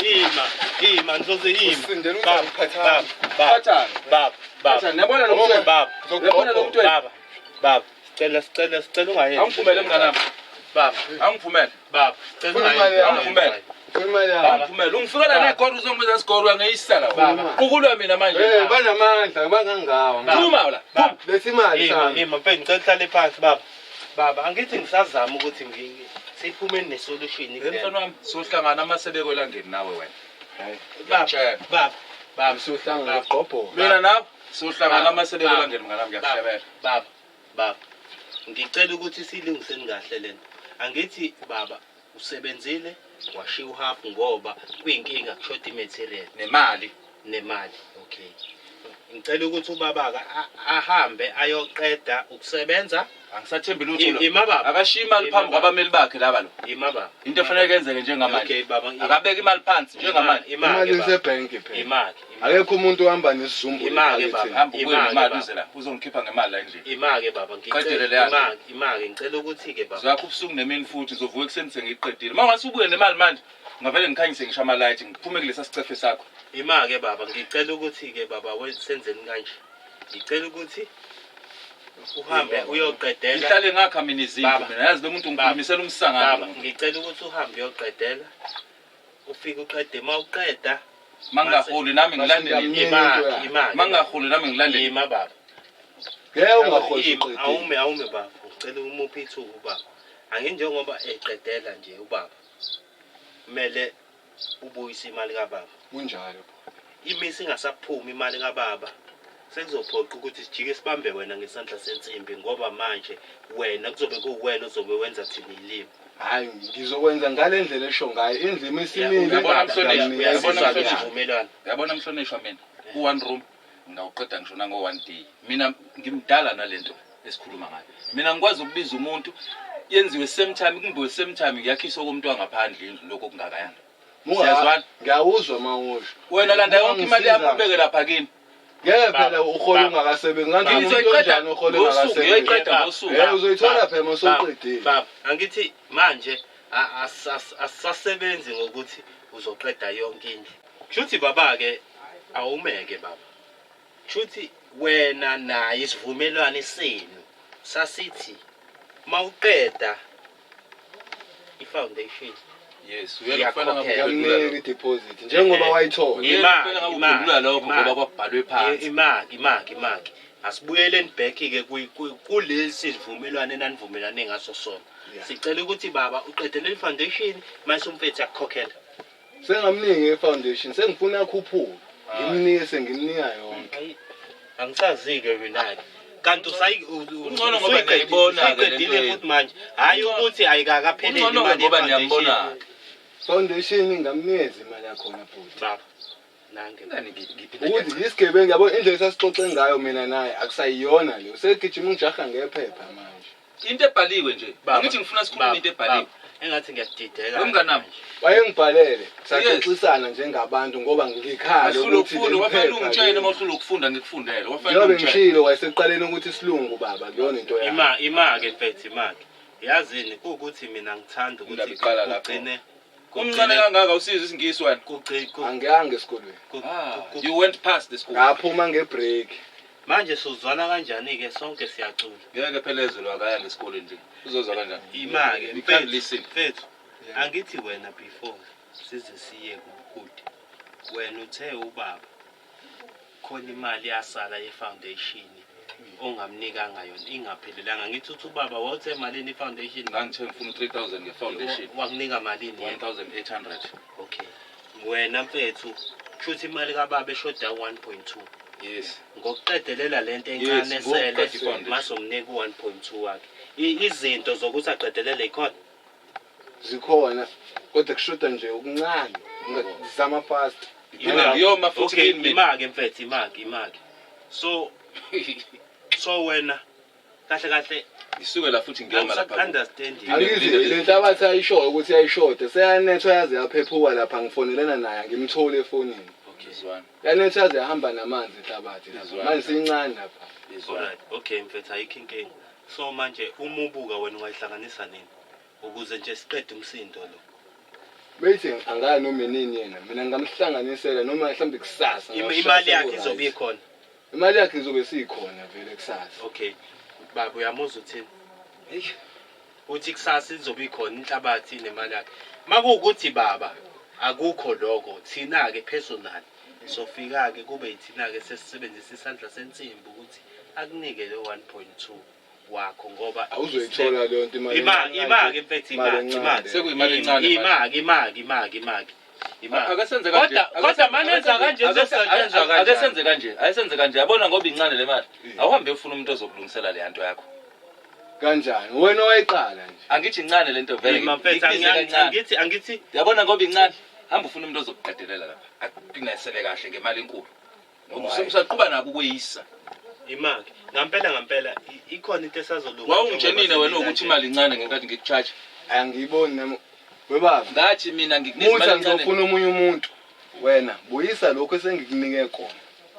[SPEAKER 1] ima ima ngizoze ima.
[SPEAKER 2] Usindela
[SPEAKER 1] Baba
[SPEAKER 2] ungiphathanga.
[SPEAKER 1] baba
[SPEAKER 3] Phathani.
[SPEAKER 1] baba baba
[SPEAKER 3] Phathani. Yabona lo muntu.
[SPEAKER 1] baba
[SPEAKER 3] Uyabona lo muntu wena?
[SPEAKER 1] baba baba sicela sicela sicela ungayenzi.
[SPEAKER 3] Angivumele mnganami.
[SPEAKER 1] Baba
[SPEAKER 3] Angivumele.
[SPEAKER 1] baba sicela
[SPEAKER 2] Funa imali
[SPEAKER 1] ungayenzi.
[SPEAKER 2] yami.
[SPEAKER 3] Angivumele.
[SPEAKER 2] Funa imali yami.
[SPEAKER 3] Angivumele. Ungifikela negora uzongibiza isigora uyangeyisa la.
[SPEAKER 1] Baba.
[SPEAKER 3] Qukulwa mina manje.
[SPEAKER 2] Eh banamandla bangangawa.
[SPEAKER 3] Phuma la.
[SPEAKER 1] Baba.
[SPEAKER 2] Letha imali
[SPEAKER 1] Ima
[SPEAKER 2] sami.
[SPEAKER 1] ima mfethu ngicela uhlale phansi baba. Baba angithi ngisazama ukuthi siphume ne-solution kule.
[SPEAKER 3] Mfana wami sohlangana amasebeko elangeni nawe wena.
[SPEAKER 2] Hayi.
[SPEAKER 1] Baba
[SPEAKER 3] Ngiyakutshela.
[SPEAKER 1] baba baba
[SPEAKER 2] Usuhlangana ngogqobho.
[SPEAKER 3] Mina nawe sohlangana
[SPEAKER 1] Baba.
[SPEAKER 3] amasebeko
[SPEAKER 1] Baba.
[SPEAKER 3] elangeni mnganami ngiyakuhlebela.
[SPEAKER 1] Baba baba ngicela ukuthi siyilungiseni kahle lento. Angithi baba usebenzile washiya uhalf ngoba kuyinkinga kushoda i-material
[SPEAKER 3] Nemali.
[SPEAKER 1] nemali. Okay. Ngicela ukuthi ubaba-ke ahambe ayoqeda ukusebenza.
[SPEAKER 3] Angisathembi lutho lo.
[SPEAKER 1] Ima baba.
[SPEAKER 3] Akashiyi imali phambi kwabameli bakhe laba lo.
[SPEAKER 1] Ima baba.
[SPEAKER 3] Into efanele yenzeke njengamanje.
[SPEAKER 1] Okay baba.
[SPEAKER 3] Akabeke imali phansi njengamanje.
[SPEAKER 1] Ima-ke
[SPEAKER 2] Imali
[SPEAKER 1] baba.
[SPEAKER 2] isebhenki phela.
[SPEAKER 1] Ima-ke.
[SPEAKER 2] Akekho umuntu ohamba nesizumbu.
[SPEAKER 1] Ima-ke baba.
[SPEAKER 3] Hamba ubuye
[SPEAKER 1] Ima-ke
[SPEAKER 3] nemali
[SPEAKER 1] baba.
[SPEAKER 3] uze la. Uzongikhipha ngemali la endlini.
[SPEAKER 1] Ima-ke baba
[SPEAKER 3] Qedele
[SPEAKER 1] ngicela
[SPEAKER 3] leya nto.
[SPEAKER 1] ima-ke ima-ke ngicela ukuthi-ke baba.
[SPEAKER 3] Zakho ubusuku nemini futhi uzovuka ekuseni sengiyiqedile. Uma ungase ubuye nemali manje ngavele ngikhanyise ngisho amalayithi ngiphume kulesa sicefe sakho.
[SPEAKER 1] Ima-ke baba ngicela ukuthi-ke baba senzeni kanje. Ngicela ukuthi uhambe uyoqedela.
[SPEAKER 3] Ngihlale ngakha mina izindlu
[SPEAKER 1] Baba.
[SPEAKER 3] mina yazi lo muntu ngikhulumisela umsangano.
[SPEAKER 1] Baba
[SPEAKER 3] lo muntu.
[SPEAKER 1] ngicela ukuthi uhambe uyoqedela. Ufike uqede uma uqeda
[SPEAKER 3] Mangingaholi nami ngilandele.
[SPEAKER 2] Mina
[SPEAKER 1] ima
[SPEAKER 2] into yakhe.
[SPEAKER 1] ima
[SPEAKER 3] Mangingaholi nami ngilandele.
[SPEAKER 1] ima baba.
[SPEAKER 2] Ngeke ungaholi
[SPEAKER 1] Ima,
[SPEAKER 2] uqedile.
[SPEAKER 1] awume awume baba. Ngicela umuphe ithuba baba. Anginjengoba eqedela nje ubaba, kumele ubuyise imali kababa.
[SPEAKER 2] Kunjalo.
[SPEAKER 1] Imisi ingasaphumi imali kababa, sekuzophoqa ukuthi sijike sibambe wena ngesandla sensimbi, ngoba manje wena kuzobe kuwena ozobe wenza thina ilimi.
[SPEAKER 2] Hayi, ngizokwenza ngale ndlela esho ngayo, indlu imisimile.
[SPEAKER 3] Uyabona, mhlonishwa, uyabona,
[SPEAKER 1] Uyasizwa-ke
[SPEAKER 3] mhlonishwa.
[SPEAKER 1] isivumelwano?
[SPEAKER 3] Uyabona mhlonishwa, mina ku-one room ngingawuqeda ngisho nango-one day. Mina ngimdala nalento esikhuluma ngayo. Mina ngikwazi ukubiza umuntu, yenziwe same time, kumbiwe same time, ngiyakhiswa komuntu wangaphandle indlu lokho kungakayana. Siyazwana?
[SPEAKER 2] Ngiyawuzwa mawusho.
[SPEAKER 3] Wena landa yonke imali yakho ubeke lapha kimi.
[SPEAKER 2] Ngeke phela uhole ungakasebenzi. Ngathi umuntu
[SPEAKER 3] Ngizoyiqeda
[SPEAKER 2] onjani ohole
[SPEAKER 3] ngosuku,
[SPEAKER 2] ungakasebenzi?
[SPEAKER 3] ngiyoyiqeda
[SPEAKER 1] Baba,
[SPEAKER 3] ngosuku.
[SPEAKER 2] Eh, uzoyithola phela uma usewuqedile.
[SPEAKER 1] Baba, angithi manje asisasebenzi ngokuthi uzoqeda yonke indlu. Kushuthi baba-ke awumeke baba. Kushuthi wena naye isivumelwano senu sasithi mawuqeda i-foundation
[SPEAKER 3] Yes, uyena kufanele ngabe
[SPEAKER 1] Uyakhokhela.
[SPEAKER 3] uphendula
[SPEAKER 2] Ngiyakunika
[SPEAKER 3] lokho.
[SPEAKER 2] i-deposit njengoba
[SPEAKER 1] Eh,
[SPEAKER 2] wayithola.
[SPEAKER 3] Uyena
[SPEAKER 1] Imali,
[SPEAKER 3] kufanele ngabe
[SPEAKER 1] imali,
[SPEAKER 3] uphendula lokho
[SPEAKER 1] imali.
[SPEAKER 3] ngoba kwakubhalwe phansi.
[SPEAKER 1] Imaki, imaki, imaki. Asibuyeleni back-ke kulesi sivumelwano enanivumelane ngaso sona.
[SPEAKER 2] Yeah.
[SPEAKER 1] Sicela ukuthi baba uqedelele i-foundation mase umfethu akukhokhela.
[SPEAKER 2] Sengamningi i-foundation, sengifuna akhuphuke. Ngimnike, sengimnika yonke.
[SPEAKER 1] Hayi, angisazi-ke mina-ke. Kanti
[SPEAKER 3] Kungcono ngoba niyayibona-ke lento
[SPEAKER 1] usuyiqedile
[SPEAKER 3] yenu.
[SPEAKER 1] futhi manje. Hhayi ukuthi ayikakapheleli
[SPEAKER 3] Kungcono-ke
[SPEAKER 1] imali
[SPEAKER 3] ngoba
[SPEAKER 1] ye-foundation.
[SPEAKER 3] niyambona-ke.
[SPEAKER 2] Foundation ngamnikeza imali yakhona bhuti.
[SPEAKER 1] Baba, nange.
[SPEAKER 3] Ingani ngiphinda
[SPEAKER 2] Ukuthi
[SPEAKER 3] ngiyacha.
[SPEAKER 2] isigebengu, yabo, indlela esasixoxe ngayo mina naye akusayiyona le. Usegijima ungijaha ngephepha manje.
[SPEAKER 3] Into ebhaliwe nje.
[SPEAKER 1] Baba,
[SPEAKER 3] Angithi ngifuna sikhulume
[SPEAKER 1] baba,
[SPEAKER 3] into ebhaliwe.
[SPEAKER 1] baba, engathi ngiyadideka.
[SPEAKER 3] Wemnganami.
[SPEAKER 1] manje.
[SPEAKER 2] Wayengibhalele, saxoxisana njengabantu ngoba ngikhala
[SPEAKER 3] Ahlule
[SPEAKER 2] ukuthi
[SPEAKER 3] ukufunda,
[SPEAKER 2] leli
[SPEAKER 3] wafanele
[SPEAKER 2] phepha
[SPEAKER 3] ungitshele
[SPEAKER 2] leli.
[SPEAKER 3] uma uhlule ukufunda ngikufundele. Wafanele
[SPEAKER 2] Njengoba
[SPEAKER 3] ungitshele.
[SPEAKER 2] ngishilo wayesekuqaleni ukuthi isilungu baba kuyona into yakhe.
[SPEAKER 1] Ima ima-ke mfethu, ima-ke. Yazini kuwukuthi mina ngithanda
[SPEAKER 3] Indaba
[SPEAKER 1] ukuthi
[SPEAKER 3] iqala lapho.
[SPEAKER 1] kugcine
[SPEAKER 3] Umncane kangaka usiza isingisi wena.
[SPEAKER 2] Angiyanga esikolweni.
[SPEAKER 3] Ah, you went past the school.
[SPEAKER 2] Ngaphuma ngebreak.
[SPEAKER 1] Manje sizwana kanjani-ke, sonke siyacula.
[SPEAKER 3] Ngeke phela ezwe akaya ngesikoleni nje. Uzozwa kanjani?
[SPEAKER 1] Ima-ke
[SPEAKER 3] You can't
[SPEAKER 1] mfethu,
[SPEAKER 3] listen.
[SPEAKER 1] mfethu, angithi wena before size siye kude, wena uthe ubaba khona imali yasala ye-foundation ongamnikanga yona ingaphelelanga. Ngithi uthi ubaba wawuthe malini i-foundation?
[SPEAKER 3] Ngangithe ngifuna u-3000 nge-foundation.
[SPEAKER 1] Wakunika malini yena?
[SPEAKER 3] 1800.
[SPEAKER 1] Okay, wena mfethu, kushuthi imali kababa eshoda 1.2
[SPEAKER 3] Yes.
[SPEAKER 1] ngokuqedelela lento
[SPEAKER 3] Yes,
[SPEAKER 1] encane esele,
[SPEAKER 3] ngokuqeda i-foundation.
[SPEAKER 1] masomnika u-1.2 wakhe. Izinto zokuthi aqedelele ikhona?
[SPEAKER 2] Zikhona kodwa kushoda nje okuncane. Ngizama fast.
[SPEAKER 3] Ngiphinda ngiyoma futhi
[SPEAKER 1] Okay,
[SPEAKER 3] kini mina.
[SPEAKER 1] ima-ke mfethu, ima-ke, ima-ke. So wena kahle kahle
[SPEAKER 3] Ngisuke la futhi ngiyoma lapha.
[SPEAKER 1] angisaku-understandi.
[SPEAKER 2] Angithi le nhlabathi ayishoyo ukuthi ayishode seyanethwa yaze yaphephuka lapha, ngifonelana naye angimtholi efonini.
[SPEAKER 1] Okay.
[SPEAKER 3] Izwana.
[SPEAKER 2] Yanethwa yaze yahamba namanzi inhlabathi lapha.
[SPEAKER 3] Izwana.
[SPEAKER 2] Manje siyincane lapha.
[SPEAKER 3] Izwana.
[SPEAKER 1] Alright, okay mfethu, ayikho inkinga. So manje uma ubuka wena ungayihlanganisa nini ukuze nje siqede umsindo lo?
[SPEAKER 2] Bethi angaya noma inini yena, mina ngingamhlanganisela noma mhlawumbe kusasa. Ngashaya
[SPEAKER 1] Imali yakhe
[SPEAKER 2] seku-right.
[SPEAKER 1] izobe ikhona?
[SPEAKER 2] Imali yakhe izobe siyikhona vele kusasa.
[SPEAKER 1] Okay baba, uyamuzwa uthini? Uthi kusasa izobe ikhona inhlabathi nemali yakhe. Makuwukuthi baba akukho lokho, thina-ke personal sofika-ke kube yithina-ke sesisebenzisa isandla sensimbi ukuthi akunike lo 1.2 wakho ngoba
[SPEAKER 2] Awuzoyithola leyo nto imali
[SPEAKER 1] Ima
[SPEAKER 2] encane.
[SPEAKER 1] ima-ke mfethu, ima,
[SPEAKER 2] Imali encane.
[SPEAKER 1] ima.
[SPEAKER 3] Sekuyimali encane manje.
[SPEAKER 1] Ima-ke, ima-ke, ima-ke, ima-ke, ima-ke.
[SPEAKER 3] Ake senze kanje.
[SPEAKER 1] Kodwa manenza kanje kuzosetshenzwa
[SPEAKER 3] Ake
[SPEAKER 1] kanjani?
[SPEAKER 3] senze kanje. Ake senze kanje. Yabona ngoba incane le mali. Awuhambe ufuna umuntu ozokulungisela le nto yakho.
[SPEAKER 2] Kanjani? Wena owayiqala nje.
[SPEAKER 3] Angithi incane lento vele.
[SPEAKER 1] Ima mfethu,
[SPEAKER 3] ngikubize kancane.
[SPEAKER 1] angithi
[SPEAKER 3] Yabona ngoba incane. Hamba ufuna umuntu ozokuqedelela lapha. Akuqinisele kahle ngemali enkulu. Ngoba usaqhuba nako ukuyisa.
[SPEAKER 1] Ima-ke ngampela ngampela, ikhona into esazolunga.
[SPEAKER 3] Wawungitshenile
[SPEAKER 1] njengoba
[SPEAKER 3] wena ukuthi
[SPEAKER 1] senile
[SPEAKER 3] imali incane ngenkathi ngikucharge.
[SPEAKER 2] Angiyiboni nami. Webaba.
[SPEAKER 3] Ngathi mina ngikunikeza
[SPEAKER 2] Muthi
[SPEAKER 3] imali encane.
[SPEAKER 2] ngizofuna omunye umuntu. Wena buyisa lokho esengikunike kona.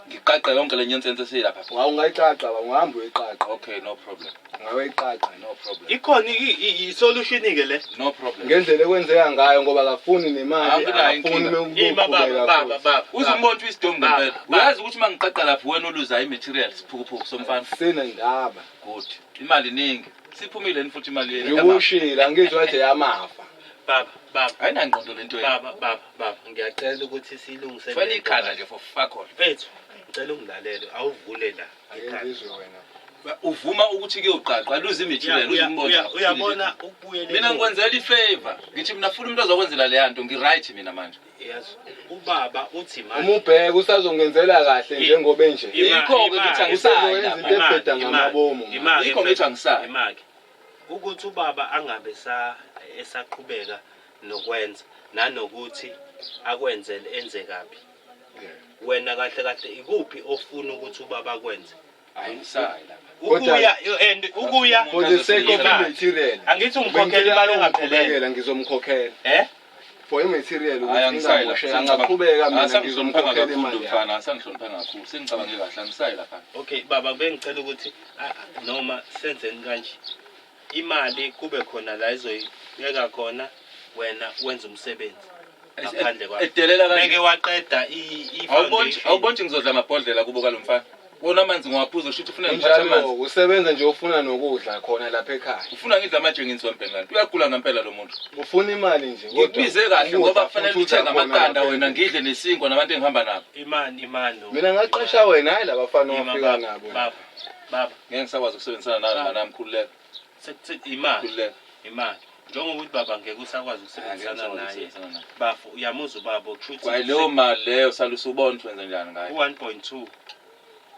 [SPEAKER 3] Ngiqaqe yonke le nyensense esiyilapha.
[SPEAKER 2] Ungayiqaqa ba, ungahamba uyiqaqa.
[SPEAKER 3] Okay, no problem.
[SPEAKER 2] Ungayiqaqa.
[SPEAKER 3] No problem.
[SPEAKER 1] Ikhona i-solution-ke le.
[SPEAKER 3] No problem.
[SPEAKER 2] Ngendlela ekwenzeka ngayo ngoba akafuni nemali,
[SPEAKER 3] Anginayo
[SPEAKER 2] akafuni
[SPEAKER 3] inkinga.
[SPEAKER 1] Ima baba,
[SPEAKER 2] ukuqhubeka
[SPEAKER 1] baba,
[SPEAKER 2] futhi.
[SPEAKER 1] baba.
[SPEAKER 3] Uze umbone ukuthi uyisidomu
[SPEAKER 1] Baba,
[SPEAKER 3] ngempela.
[SPEAKER 1] baba.
[SPEAKER 3] Uyazi ukuthi uma ngiqaqa lapha wena oluzayo i-material siphukuphuku somfana.
[SPEAKER 2] Sinendaba.
[SPEAKER 3] Good. Imali iningi. Siphumile yini futhi imali yenu?
[SPEAKER 2] Ngikushila ngizwa nje yamafa.
[SPEAKER 1] Baba, baba.
[SPEAKER 3] Ayinangqondo lento yenu.
[SPEAKER 1] Baba, baba, baba, ngiyacela ukuthi silungise
[SPEAKER 3] Fana
[SPEAKER 1] lento.
[SPEAKER 3] ikhala nje for fuck all.
[SPEAKER 1] Mfethu, ngicela ungilalele, awuvule la.
[SPEAKER 2] Ake
[SPEAKER 1] Ikhanda.
[SPEAKER 2] ngizwe wena.
[SPEAKER 3] Uvuma ukuthi kuyoqaqwa luze i-material uze umbona.
[SPEAKER 1] Uyabona ukubuyela
[SPEAKER 3] Mina ngikwenzela i-favor. Ngithi mina funa umuntu ozokwenzela leya nto ngi-right mina manje.
[SPEAKER 1] Yes. Ubaba uthi
[SPEAKER 2] manje Uma ubheka usazongenzela kahle njengoba enje.
[SPEAKER 3] Yikho-ke ngithi angisayi
[SPEAKER 2] Usezoyenza
[SPEAKER 3] lapha.
[SPEAKER 2] into ebheda ngamabomu.
[SPEAKER 1] Imake,
[SPEAKER 3] Yikho ngithi angisayi.
[SPEAKER 1] Imake. Ukuthi ubaba angabe sa esaqhubeka nokwenza nanokuthi akwenzele enze kabi. Wena kahle kahle ikuphi ofuna ukuthi ubaba akwenze?
[SPEAKER 3] Angisayi lapha.
[SPEAKER 1] Ukuya and ukuya
[SPEAKER 2] For the sake of i-material.
[SPEAKER 1] Angithi ungikhokhela imali engaphelele.
[SPEAKER 2] Bengicela ngizomkhokhela.
[SPEAKER 1] Eh?
[SPEAKER 2] For i-material
[SPEAKER 3] Hayi
[SPEAKER 2] ukuthi
[SPEAKER 3] angisayi lapha.
[SPEAKER 2] ingamosheka angaqhubeka mina
[SPEAKER 3] Asangihloniphanga
[SPEAKER 2] ngizomkhokhela
[SPEAKER 3] kakhulu
[SPEAKER 2] imali yakhe.
[SPEAKER 3] mfana, asangihloniphanga kakhulu. Sengicabange kahle angisayi lapha.
[SPEAKER 1] Okay baba bengicela ukuthi noma senzeni kanje. Imali kube khona la izoyibeka khona wena wenza umsebenzi. Ngaphandle kwakho.
[SPEAKER 3] Edelela kanje.
[SPEAKER 1] Meke waqeda
[SPEAKER 3] Awuboni
[SPEAKER 1] i-foundation.
[SPEAKER 3] awuboni ngizodla amabhodlela kubo kalomfana. Wona amanzi ngiwaphuza usho ukuthi ufuna ngiphathe
[SPEAKER 2] Kunjalo
[SPEAKER 3] amanzi.
[SPEAKER 2] usebenza nje ufuna nokudla khona lapha ekhaya.
[SPEAKER 3] Ufuna ngidla amajenginsi wempela kanti uyagula ngempela lo muntu.
[SPEAKER 2] Ufuna imali nje kodwa.
[SPEAKER 3] Ngikubize kahle
[SPEAKER 2] ukudla
[SPEAKER 3] ngoba kufanele
[SPEAKER 2] futhi
[SPEAKER 3] uthenge
[SPEAKER 2] udla khona
[SPEAKER 3] amaqanda
[SPEAKER 2] lapha
[SPEAKER 3] wena
[SPEAKER 2] endlini.
[SPEAKER 3] ngidle nesinkwa nabantu engihamba nabo.
[SPEAKER 1] Imani imani.
[SPEAKER 2] Mina ngaqasha wena hayi labafana
[SPEAKER 1] Ima,
[SPEAKER 2] owafika
[SPEAKER 1] baba,
[SPEAKER 2] nabo.
[SPEAKER 1] Baba, baba,
[SPEAKER 3] Ngeke ngisakwazi ukusebenzisana nawe mngani wami khululeka.
[SPEAKER 1] sekuthi imali,
[SPEAKER 3] Khululeka.
[SPEAKER 1] imali. Njengoba ukuthi baba ngeke usakwazi
[SPEAKER 3] Angeke
[SPEAKER 1] ukusebenzisana
[SPEAKER 3] ngisakwazi
[SPEAKER 1] naye.
[SPEAKER 3] ukusebenzisana naye.
[SPEAKER 1] Bafo uyamuzwa ubaba kushuthi
[SPEAKER 3] Kwaye leyo mali leyo salusa ubona ukuthi wenze njani ngayo.
[SPEAKER 1] u-1.2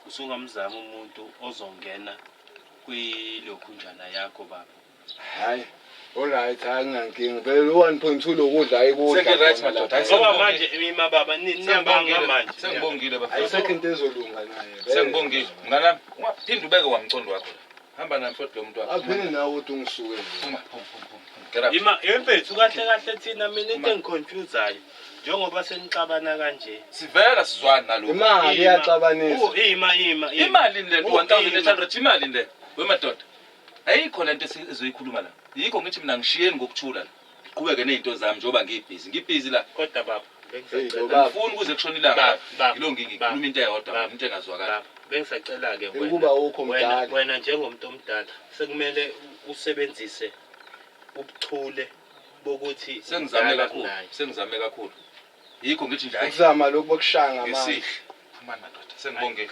[SPEAKER 1] usungamzama umuntu ozongena kwilokhunjana yakho baba.
[SPEAKER 2] Hayi. Alright, hayi nginankinga. Vele lo 1.2 lokudla ayikudla.
[SPEAKER 3] Sengi-right
[SPEAKER 2] khona
[SPEAKER 3] madoda,
[SPEAKER 2] lapha.
[SPEAKER 3] hayi
[SPEAKER 1] Ngoba
[SPEAKER 3] Sengibongile.
[SPEAKER 1] manje ima baba niyabanga manje.
[SPEAKER 3] Sengibongile bafana.
[SPEAKER 2] Ayisekho into ezolunga naye. vele.
[SPEAKER 3] Sengibongile. Mngani wami, ungaphinde ubeke wamcondo wakho la. Hamba nami futhi lo muntu wakho.
[SPEAKER 2] Aphinde nawe ukuthi ungisuke nje.
[SPEAKER 3] Phuma, phuma, phuma, phuma. Get up.
[SPEAKER 1] Ima emfethu kahle kahle thina mina into engiconfusayo njengoba senixabana kanje.
[SPEAKER 3] Sivela sizwani nalokhu.
[SPEAKER 2] Imali iyaxabanisa.
[SPEAKER 1] Ima ima ima.
[SPEAKER 3] Imali le nto
[SPEAKER 1] Oh,
[SPEAKER 3] 1800 imali le. Wemadoda. Ayikho lento ezoyikhuluma la. Yikho ngithi mina ngishiyeni ngokuthula la. Ngiqhubeke nezinto zami njengoba ngibhizi. Ngibhizi la.
[SPEAKER 1] Kodwa baba
[SPEAKER 2] Hey,
[SPEAKER 1] bengisacela
[SPEAKER 2] lo baba.
[SPEAKER 3] Ngifuni kuze kushone ilanga.
[SPEAKER 1] Baba, baba,
[SPEAKER 3] Yilo ngikhuluma into eyodwa
[SPEAKER 1] baba,
[SPEAKER 3] into engazwakali.
[SPEAKER 1] baba bengisacela ke wena.
[SPEAKER 2] Ukuba ukho
[SPEAKER 1] Wena
[SPEAKER 2] mdala.
[SPEAKER 1] wena njengomuntu omdala sekumele usebenzise ubuchule bokuthi
[SPEAKER 3] Sengizame
[SPEAKER 1] umdala
[SPEAKER 3] kakhulu.
[SPEAKER 1] kunaye.
[SPEAKER 3] Sengizame kakhulu. Yikho ngithi nje hayi
[SPEAKER 2] Ukuzama lokhu bokushaya ngamandla.
[SPEAKER 3] ngesihle. Phumani madoda. Sengibongile.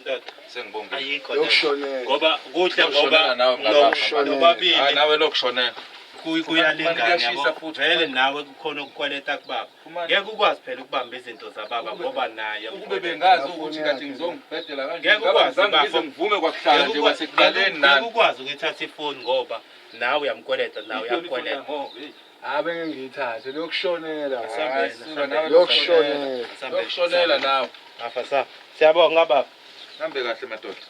[SPEAKER 1] Ndoda
[SPEAKER 3] Sengibongile.
[SPEAKER 1] ayikho lento.
[SPEAKER 2] Yokushonela.
[SPEAKER 1] Ngoba kuhle ngoba
[SPEAKER 3] Yokushonela nawe mngani wami.
[SPEAKER 2] Yokushonela.
[SPEAKER 1] nobabili
[SPEAKER 3] Hayi nawe lokushonela.
[SPEAKER 1] kuyalingana
[SPEAKER 3] Kuyashisa
[SPEAKER 1] yabo.
[SPEAKER 3] futhi.
[SPEAKER 1] Vele nawe kukhona ukukweleta kubaba.
[SPEAKER 3] Phumani.
[SPEAKER 1] Ngeke ukwazi phela ukubamba izinto zababa ngoba naye
[SPEAKER 3] Ukube bengazi ukuthi kade ngizongibhedela kanje
[SPEAKER 1] Ngeke
[SPEAKER 3] ngabe
[SPEAKER 1] ukwazi,
[SPEAKER 3] ngizange ngize
[SPEAKER 1] bafo.
[SPEAKER 3] ngivume kwakuhlala nje kwasekuqaleni
[SPEAKER 1] ngeke
[SPEAKER 3] nani.
[SPEAKER 1] ukwazi ukuyithatha ifoni ngoba nawe uyamkweleta nawe uyakweleta.
[SPEAKER 2] Habe ngiyithathe lokushonela.
[SPEAKER 1] Asambeni, asambeni.
[SPEAKER 2] Yokushonela.
[SPEAKER 1] Asambeni,
[SPEAKER 3] Yokushonela nawe.
[SPEAKER 1] Afa sa. Siyabonga baba.
[SPEAKER 3] Hambe kahle madoda.